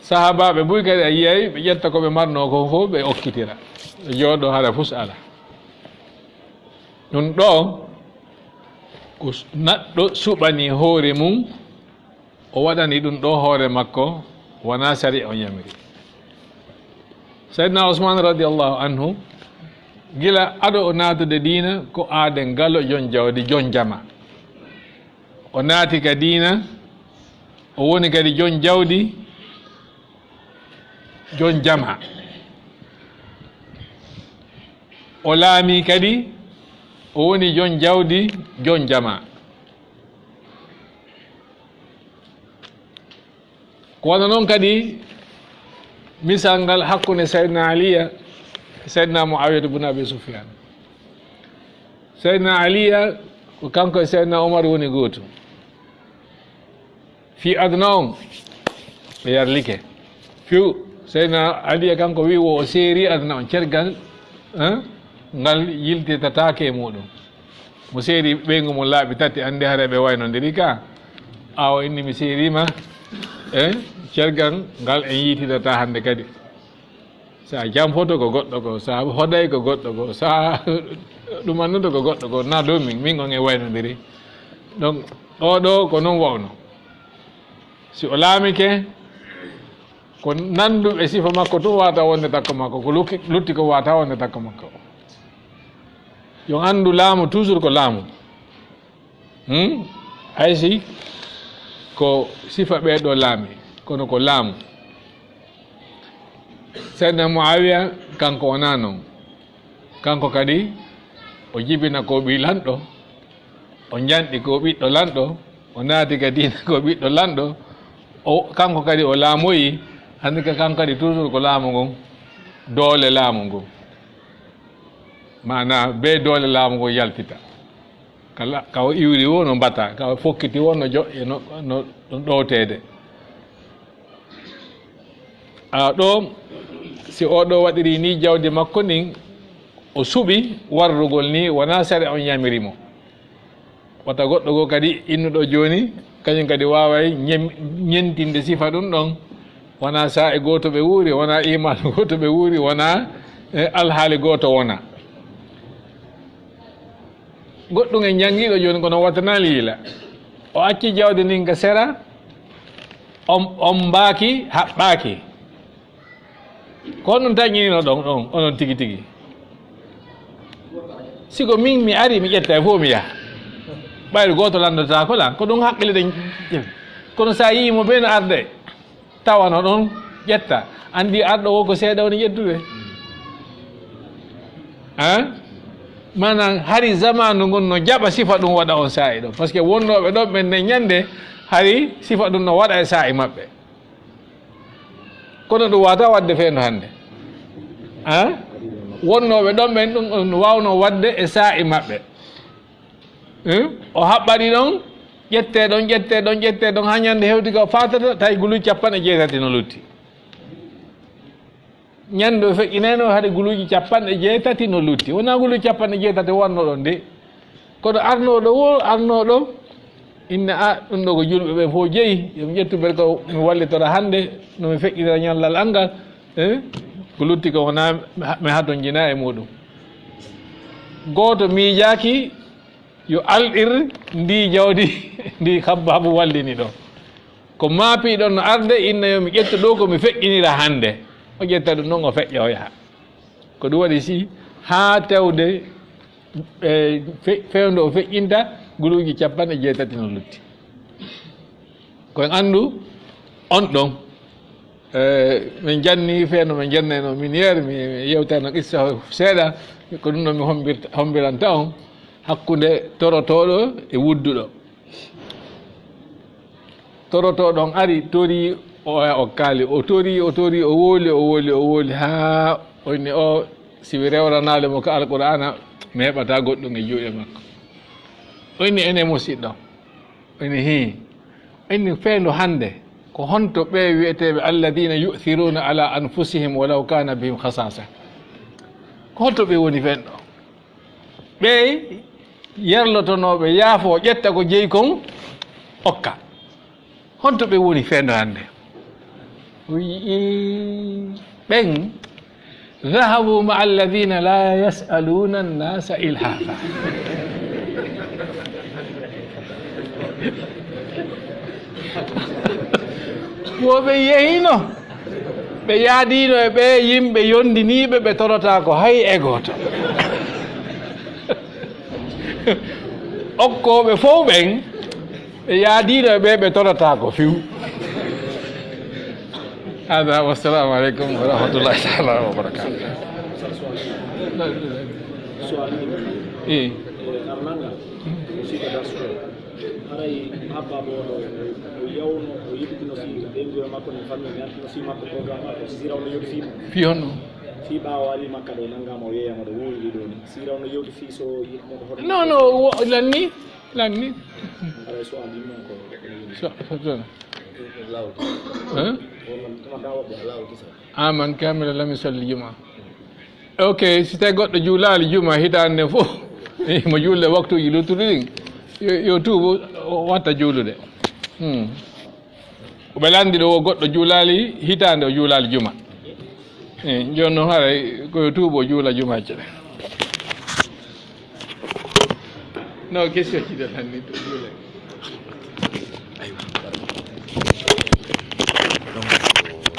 Sahaabaaɓe buy kadi a yiyay, ɓe ƴetta ko ɓe marnoo kon fof, ɓe okkitira. Ɓe jooɗoo hara fus alaa. Ɗum ɗo, ko s-, naɗɗo suɓani hoore mum, o waɗani ɗum ɗo hoore makko, wonaa sariya o yamiri. Sayyidina Usmaan radiyallahu anhu, gila ado o naatude diina, ko aaden galo, jon jawdi, jon jama. O naati ka diina, o woni kadi jon jawdi, jon jama. O laami kadi, o woni jon jawdi, jon jama. Ko wano non kadi misal ngal hakkunde Sayyidina Aliya e Sayyidina Muawiyata bun Abi Sufyan. Sayyidina Aliya ko kanko e Sayyidina Umar woni gootum. Fii aduna on, ɓe yarlike. Fiw, Seydina Ali e kanko wi'i wo o seeri aduna on, cergal, hein, ngal yiltitataake e muɗum. Mo seeri ɓeyngu mum laabi tati, anndi hara ɓe waynondiri ka. Ɓaawo inni mi seeriima, eh, cergal ngal en yiitidata hannde kadi. Sa jamfoto ko goɗɗo ko, sa hoday ko goɗɗo ko, sa ɗumannoto ko goɗɗo ko, na dow min, min on e waynondiri. Donc, oɗo ko non wawno. Si o laamike, ko nanduɓe sifa makko tun wata wonde takko makko, ko lukki-, lutti ko wata wonde takko makko. Yo anndu laamu toujours ko laamu. Hmm? Hay si ko sifa ɓee ɗo laami, kono ko laamu. Seydina Muawiya, kanko wonaa non. Kanko kadi, o jibina ko ɓii lanɗo, o njanɗi ko ɓiɗɗo lanɗo, o naati ka diina ko ɓiɗɗo lanɗo, o, kanko kadi o laamoyi, hannde ka kanko kadi toujours ko laamu ngun, doole laamu ngun. Maanaa, bee doole laamu ngun yaltita. Ka la-, ka o iwri woo no mbata, ka o fokkiti woo no joƴƴe, no, no, no ɗowteede. A ɗo, si oo ɗo waɗiri nii jawdi makko ndin, o suɓi warrugol nii, wonaa sariya on yamiri mo. Wata goɗɗo goo kadi innuɗo jooni, kañum kadi waaway ñem-, ñentinde sifa ɗum ɗon. Wonaa saa'i gooto ɓe wuuri, wonaa iimaanu gooto ɓe wuuri, wonaa, eh, alhaali gooto wona. Goɗɗum en janngiiɗo jooni, kono wattanaali yila. O acci jawdi ndin ka sera, on, on mbaaki, haɓɓaaki. Ko honɗum taƴinino ɗon, ɗon, onon tigi tigi? Si ko min mi ari, mi ƴetta e fof mi yaha. Ɓayri gooto lanndotaako lan, ko ɗum haqqille ɗen. Kono so a yii mo bee no arde, tawano ɗon ƴetta. Anndi arɗo o ko seeɗa woni ƴettude. Hein? Maanaam, hari zamaanu ngun no jaɓa sifa ɗum waɗa on saa'i ɗon. Parce que wonnooɓe ɗon ɓen nden ñannde, hari sifa ɗum no waɗa e saa'i maɓɓe. Kono ɗum waawata waɗde fewndo hannde. Hein? Wonnooɓe ɗon ɓen ɗum, ɗum waawno waɗde e saa'i maɓɓe. Hmm? O haɓɓaɗi ɗon, ƴettee ɗon, ƴettee ɗon, ƴettee ɗon, haa ñande hewti ka faatata, tawi guluuji capanɗe jeetati no lutti. Ñande o feƴƴinayno, hari guluuji capanɗe jeetati no lutti. Wonaa guluuji capanɗe jeetati wonno ɗon de. Kono arnooɗo woo, arnooɗo, inna a, ɗum ɗo ko julɓe ɓe fof jeyi, yo mi ƴettu mbele ko mi wallitora hannde, no mi feƴƴinira ñallal anngal, eh? Ko lutti ko wonaa mi ha-, mi hatonjinaa e muuɗum. Gooto miijaaki, yo alɗir ndi jawdi ndi Habbaabu wallini ɗo. Ko maapiiɗon no arde, inna yo mi ƴettu ɗo ko mi feƴƴinira hannde. O ƴetta ɗum ɗon, o feƴƴa, o yaha. Ko ɗum waɗi si haa tewde, e, fe-, fewndo o feƴƴinta, guluuji capanɗe jeetati no lutti. Ko en anndu on ɗon. Eh, min janni fewndo, min jannayno minière, mi, mi yewtayno qissa o seeɗa, ko ɗum ɗo mi hombirta, hombiranta on, hakkunde torotooɗo e wudduɗo. Torotooɗo on ari, tori, o, o kaali, o tori, o tori, o woli, o woli, o woli, haa o inni o, si mi rewranaali mo ka Alqur'aana, mi heɓataa goɗɗum e juuɗe makko. O inni, ene musiɗɗo. Ene hii. Ene fewndo hannde. Ko honto ɓe wi'eteeɓe alladina yu'thiruna ala anfusihim walaw kana bihim khasasa? Ko honto ɓe woni fewndo? Ɓe yerlotonooɓe yaafo, ƴetta ko jeyi kon, okka. Honto ɓe woni fewndo hannde? O wi'i, ɓen, dhahabu ma'a alladhina la yas'aluna an-nasa ilhafa. Wo ɓe yehino, ɓe yaadino e ɓe yimɓe yondiniiɓe, ɓe torotaako hay e gooto. Okkooɓe fof ɓen, ɓe yaadiino e ɓe, ɓe torotaako few. Hada, wassalamu aleykum wa rahmatullahi taala wa barakatuh. Eh. Haray Abba mo ɗo, o yawno, o yiltino fii ɓe mbiyo makko ne fanno, mi antino fii makko programme makko, si Firawna yodi fii mo. Fii honno? Fii ɓaawo ari Makka ɗo, nanngama o yeeyama ɗo, wuuri ɗo ni. Si Firawna yewti fii so yimɓe ko hoto. Non, non, wo-, lanni, lanni. Haray so a limno ko. So, so, so. Hein? Aman kamila lam yusalli juma. Ok, si tawi goɗɗo juulaali juma hitaande nden fof, mo juulde waktuuji luttuɗi ɗin, yo, yo tuubu, o watta juulude. Hmm. Ko ɓe lanndi ɗo, o goɗɗo juulaali hitaande, o juulaali juma. Eh, jooni noon haray ko yo tuubu, o juula jumaaje ɗe. No, question ji de lanni to juule.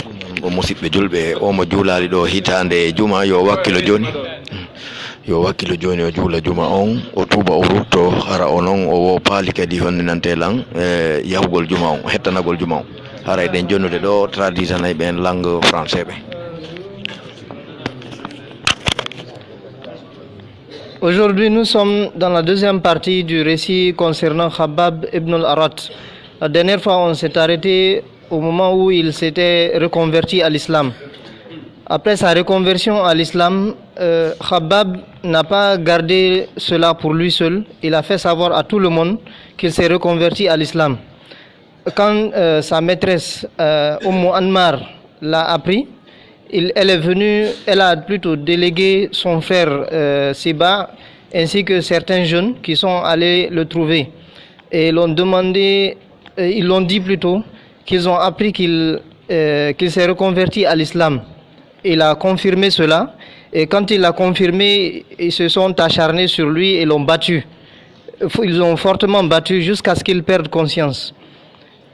Ɗum noon, o musidɓe julɓe, o mo juulaali ɗo hitaande juma, yo wakkilo jooni. Yo wakkilo jooni, o juula juma on, o tuuba, o rutto, hara o noon o wo paali kadi honninante lan, e, yahugol juma on, hettanagol juma on. Hara eɗen jonnude ɗo, traduisanay ɓen langue français ɓe. Aujourd'hui, nous sommes dans la deuxième partie du récit concernant Khabbab ibn al-Arat. La dernière fois, on s'est arrêté au moment où il s'était reconverti à l'islam. Après sa reconversion à l'islam, euh, Khabbab n'a pas gardé cela pour lui seul. Il a fait savoir à tout le monde qu'il s'est reconverti à l'islam. Quand euh, sa maîtresse, euh, Umm Anmar, l'a appris, il- elle est venue, elle a plutôt délégué son frère euh, Siba ainsi que certains jeunes qui sont allés le trouver et l'ont demandé, euh, ils l'ont dit plutôt qu'ils ont appris qu'il euh, qu'il s'est reconverti à l'islam. Il a confirmé cela et quand il a confirmé, ils se sont acharnés sur lui et l'ont battu. Ils ont fortement battu jusqu'à ce qu'il perde conscience.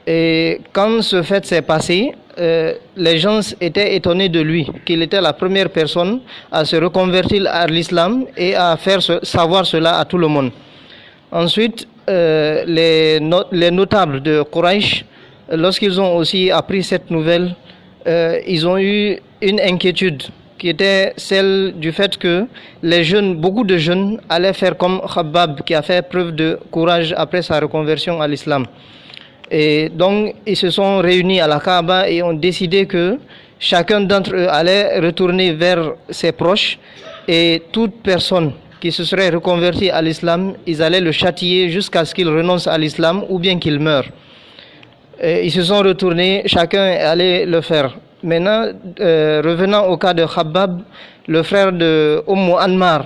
Et quand ce fait s'est passé, euh, les gens étaient étonnés de lui, qu'il était la première personne à se reconvertir à l'islam et à faire ce- savoir cela à tout le monde. Ensuite, euh, les, no- les notables de Quraysh, lorsqu'ils ont aussi appris cette nouvelle, euh, ils ont eu une inquiétude qui était celle du fait que les jeunes, beaucoup de jeunes allaient faire comme Khabbab, qui a fait preuve de courage après sa reconversion à l'islam. Et donc, ils se sont réunis à la Kaaba et ont décidé que chacun d'entre eux allait retourner vers ses proches et toute personne qui se serait reconvertie à l'islam, ils allaient le châtier jusqu'à ce qu'il renonce à l'islam ou bien qu'il meure. Et ils se sont retournés, chacun est allé le faire. Maintenant, euh, revenant au cas de Khabbab, le frère de Umm Anmar,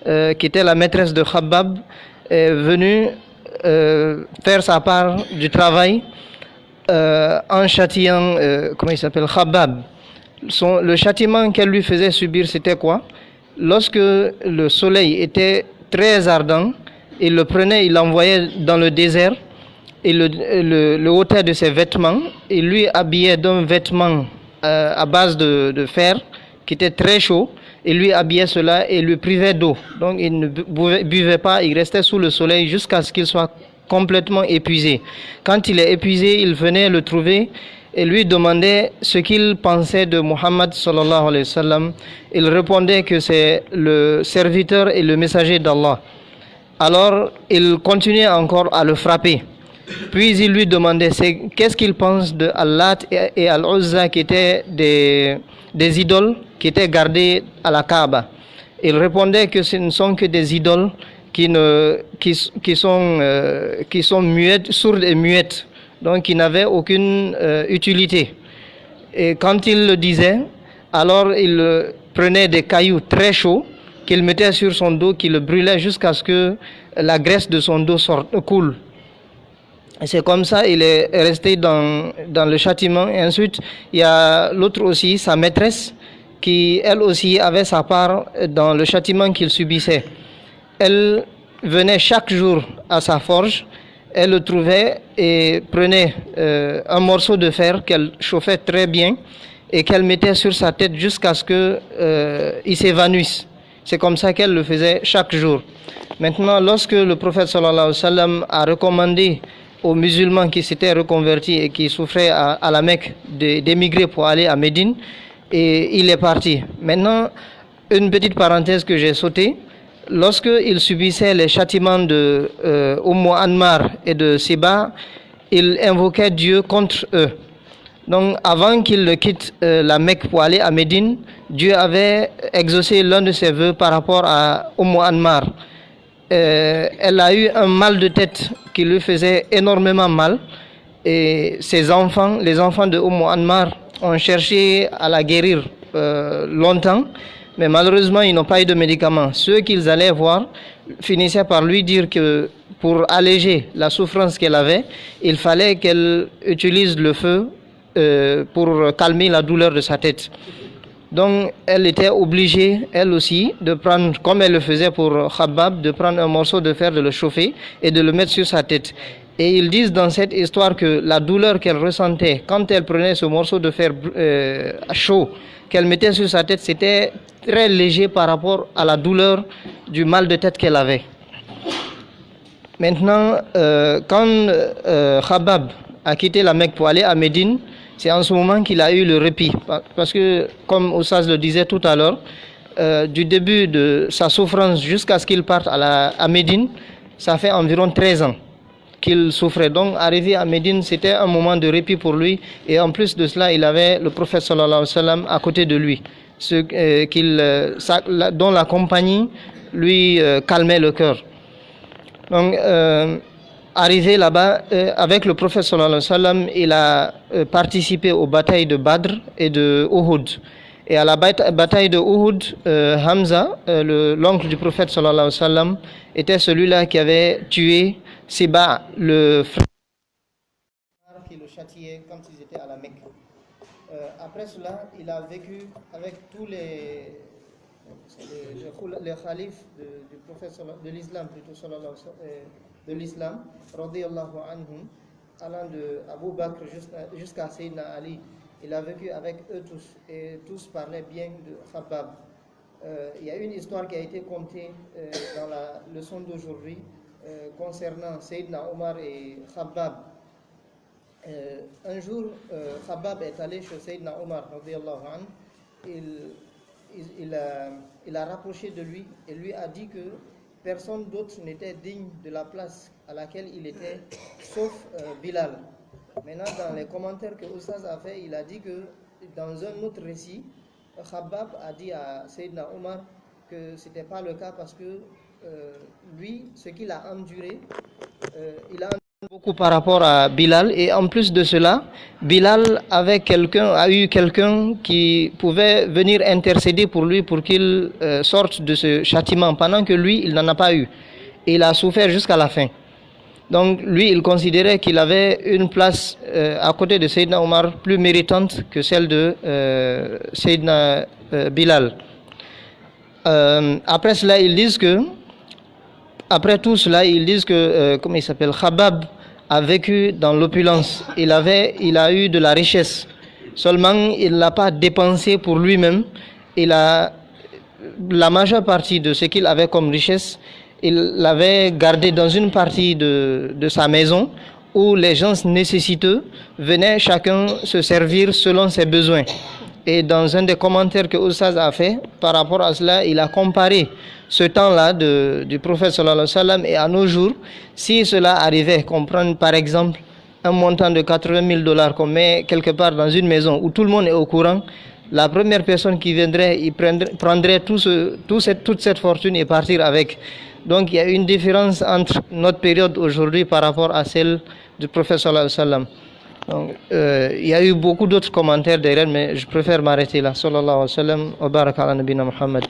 euh, qui était la maîtresse de Khabbab, est venu euh, faire sa part du travail euh, en châtiant, euh, comment il s'appelle, Khabbab. Son- le châtiment qu'elle lui faisait subir, c'était quoi? Lorsque le soleil était très ardent, il le prenait, il l'envoyait dans le désert, il le, le, le ôtait de ses vêtements, il lui habillait d'un vêtement euh, à base de, de fer qui était très chaud, il lui habillait cela et lui privait d'eau. Donc il ne bu- buvait, buvait pas, il restait sous le soleil jusqu'à ce qu'il soit complètement épuisé. Quand il est épuisé, il venait le trouver et lui demandait ce qu'il pensait de Muhammad sallallahu alayhi wa sallam. Il répondait que c'est le serviteur et le messager d'Allah. Alors, il continuait encore à le frapper. Puis il lui demandait c'est- qu'est-ce qu'il pense de Al-Lat et, et Al-Uzza qui étaient des, des idoles qui étaient gardées à la Kaaba. Il répondait que ce ne sont que des idoles qui, ne, qui, qui sont, euh, qui sont muettes, sourdes et muettes, donc qui n'avaient aucune euh, utilité. Et quand il le disait, alors il euh, prenait des cailloux très chauds qu'il mettait sur son dos, qui le brûlait jusqu'à ce que la graisse de son dos sorte, coule. C'est comme ça il est resté dans, dans le châtiment. Et ensuite, il y a l'autre aussi, sa maîtresse, qui elle aussi avait sa part dans le châtiment qu'il subissait. Elle venait chaque jour à sa forge, elle le trouvait et prenait euh, un morceau de fer qu'elle chauffait très bien et qu'elle mettait sur sa tête jusqu'à ce que euh, il s'évanouisse. C'est comme ça qu'elle le faisait chaque jour. Maintenant, lorsque le prophète sallallahu alayhi wa sallam a recommandé aux musulmans qui s'étaient reconvertis et qui souffraient à, à la Mecque de- d'émigrer pour aller à Médine, et il est parti. Maintenant, une petite parenthèse que j'ai sautée. Lorsqu'il subissait les châtiments de euh, Umm Anmar et de Siba, il invoquait Dieu contre eux. Donc, avant qu'il ne quitte euh, la Mecque pour aller à Médine, Dieu avait exaucé l'un de ses vœux par rapport à Umm Anmar. Euh, elle a eu un mal de tête qui lui faisait énormément mal. Et ses enfants, les enfants de Umm Anmar, ont cherché à la guérir euh, longtemps, mais malheureusement, ils n'ont pas eu de médicaments. Ceux qu'ils allaient voir finissaient par lui dire que pour alléger la souffrance qu'elle avait, il fallait qu'elle utilise le feu euh, pour calmer la douleur de sa tête. Donc, elle était obligée, elle aussi, de prendre, comme elle le faisait pour Khabbab, de prendre un morceau de fer, de le chauffer et de le mettre sur sa tête. Et ils disent dans cette histoire que la douleur qu'elle ressentait quand elle prenait ce morceau de fer euh, chaud qu'elle mettait sur sa tête, c'était très léger par rapport à la douleur du mal de tête qu'elle avait. Maintenant, euh, quand euh, Khabbab a quitté la Mecque pour aller à Médine, c'est en ce moment qu'il a eu le répit. Pa- Parce que, comme Oussaz le disait tout à l'heure, Euh, du début de sa souffrance jusqu'à ce qu'il parte à, la, à Médine, ça fait environ treize ans qu'il souffrait. Donc, arrivé à Médine, c'était un moment de répit pour lui. Et en plus de cela, il avait le prophète sallallahu alayhi wa sallam à côté de lui, ce, euh, qu'il, euh, sa- la- dont la compagnie lui euh, calmait le cœur. Donc, euh, arrivé là-bas, euh, avec le prophète sallallahu alayhi wa sallam, il a euh, participé aux batailles de Badr et de Uhud. Et à la bata- bataille de Uhud, euh, Hamza, euh, le- l'oncle du prophète sallallahu alayhi wa sallam, était celui-là qui avait tué Siba, le frère qui le châtiait quand ils étaient à la Mecque. Euh, après cela, il a vécu avec tous les, les, les khoula- les khalifes de, du prophète salla- de l'islam, plutôt, sallallahu alayhi wa sallam, euh, de l'islam, radiyallahu anhum, allant de Abu Bakr jusqu'à jusqu'à Sayyidina Ali. Il a vécu avec eux tous et tous parlaient bien de Khabbab. Euh, il y a une histoire qui a été contée euh, dans la leçon d'aujourd'hui euh, concernant Sayyidina Omar et Khabbab. Euh, un jour, euh, Khabbab est allé chez Sayyidina Omar, radiyallahu anhu. Il, il, il a, il a rapproché de lui et lui a dit que personne d'autre n'était digne de la place à laquelle il était, sauf euh, Bilal. Maintenant, dans les commentaires que Oustaz a fait, il a dit que dans un autre récit, Khabbab a dit à Sayyidina Omar que ce n'était pas le cas parce que euh, lui, ce qu'il a enduré, euh, il a beaucoup par rapport à Bilal. Et en plus de cela, Bilal avait quelqu'un, a eu quelqu'un qui pouvait venir intercéder pour lui pour qu'il euh, sorte de ce châtiment pendant que lui, il n'en a pas eu. Et il a souffert jusqu'à la fin. Donc lui, il considérait qu'il avait une place euh, à côté de Sayyidina Omar plus méritante que celle de euh, Sayyidina euh, Bilal. Euh, après cela, ils disent que, après tout cela, ils disent que, euh, comment il s'appelle, Khabbab a vécu dans l'opulence. Il avait, il a eu de la richesse. Seulement, il ne l'a pas dépensé pour lui-même. Il a, la majeure partie de ce qu'il avait comme richesse, il l'avait gardé dans une partie de, de sa maison où les gens nécessiteux venaient chacun se servir selon ses besoins. Et dans un des commentaires que Oustaz a fait par rapport à cela, il a comparé ce temps-là de- du prophète sallallahu alayhi wa sallam et à nos jours. Si cela arrivait, qu'on prenne par exemple un montant de quatre-vingt mille dollars, qu'on met quelque part dans une maison où tout le monde est au courant, la première personne qui viendrait, il prendrait, prendrait tout ce- tout cette- toute cette fortune et partir avec. Donc il y a une différence entre notre période aujourd'hui par rapport à celle du prophète sallallahu alayhi wa sallam. Donc, euh, il y a eu beaucoup d'autres commentaires derrière, mais je préfère m'arrêter là. Sallallahu alayhi wa sallam, wa baraka ala nabina Muhammad.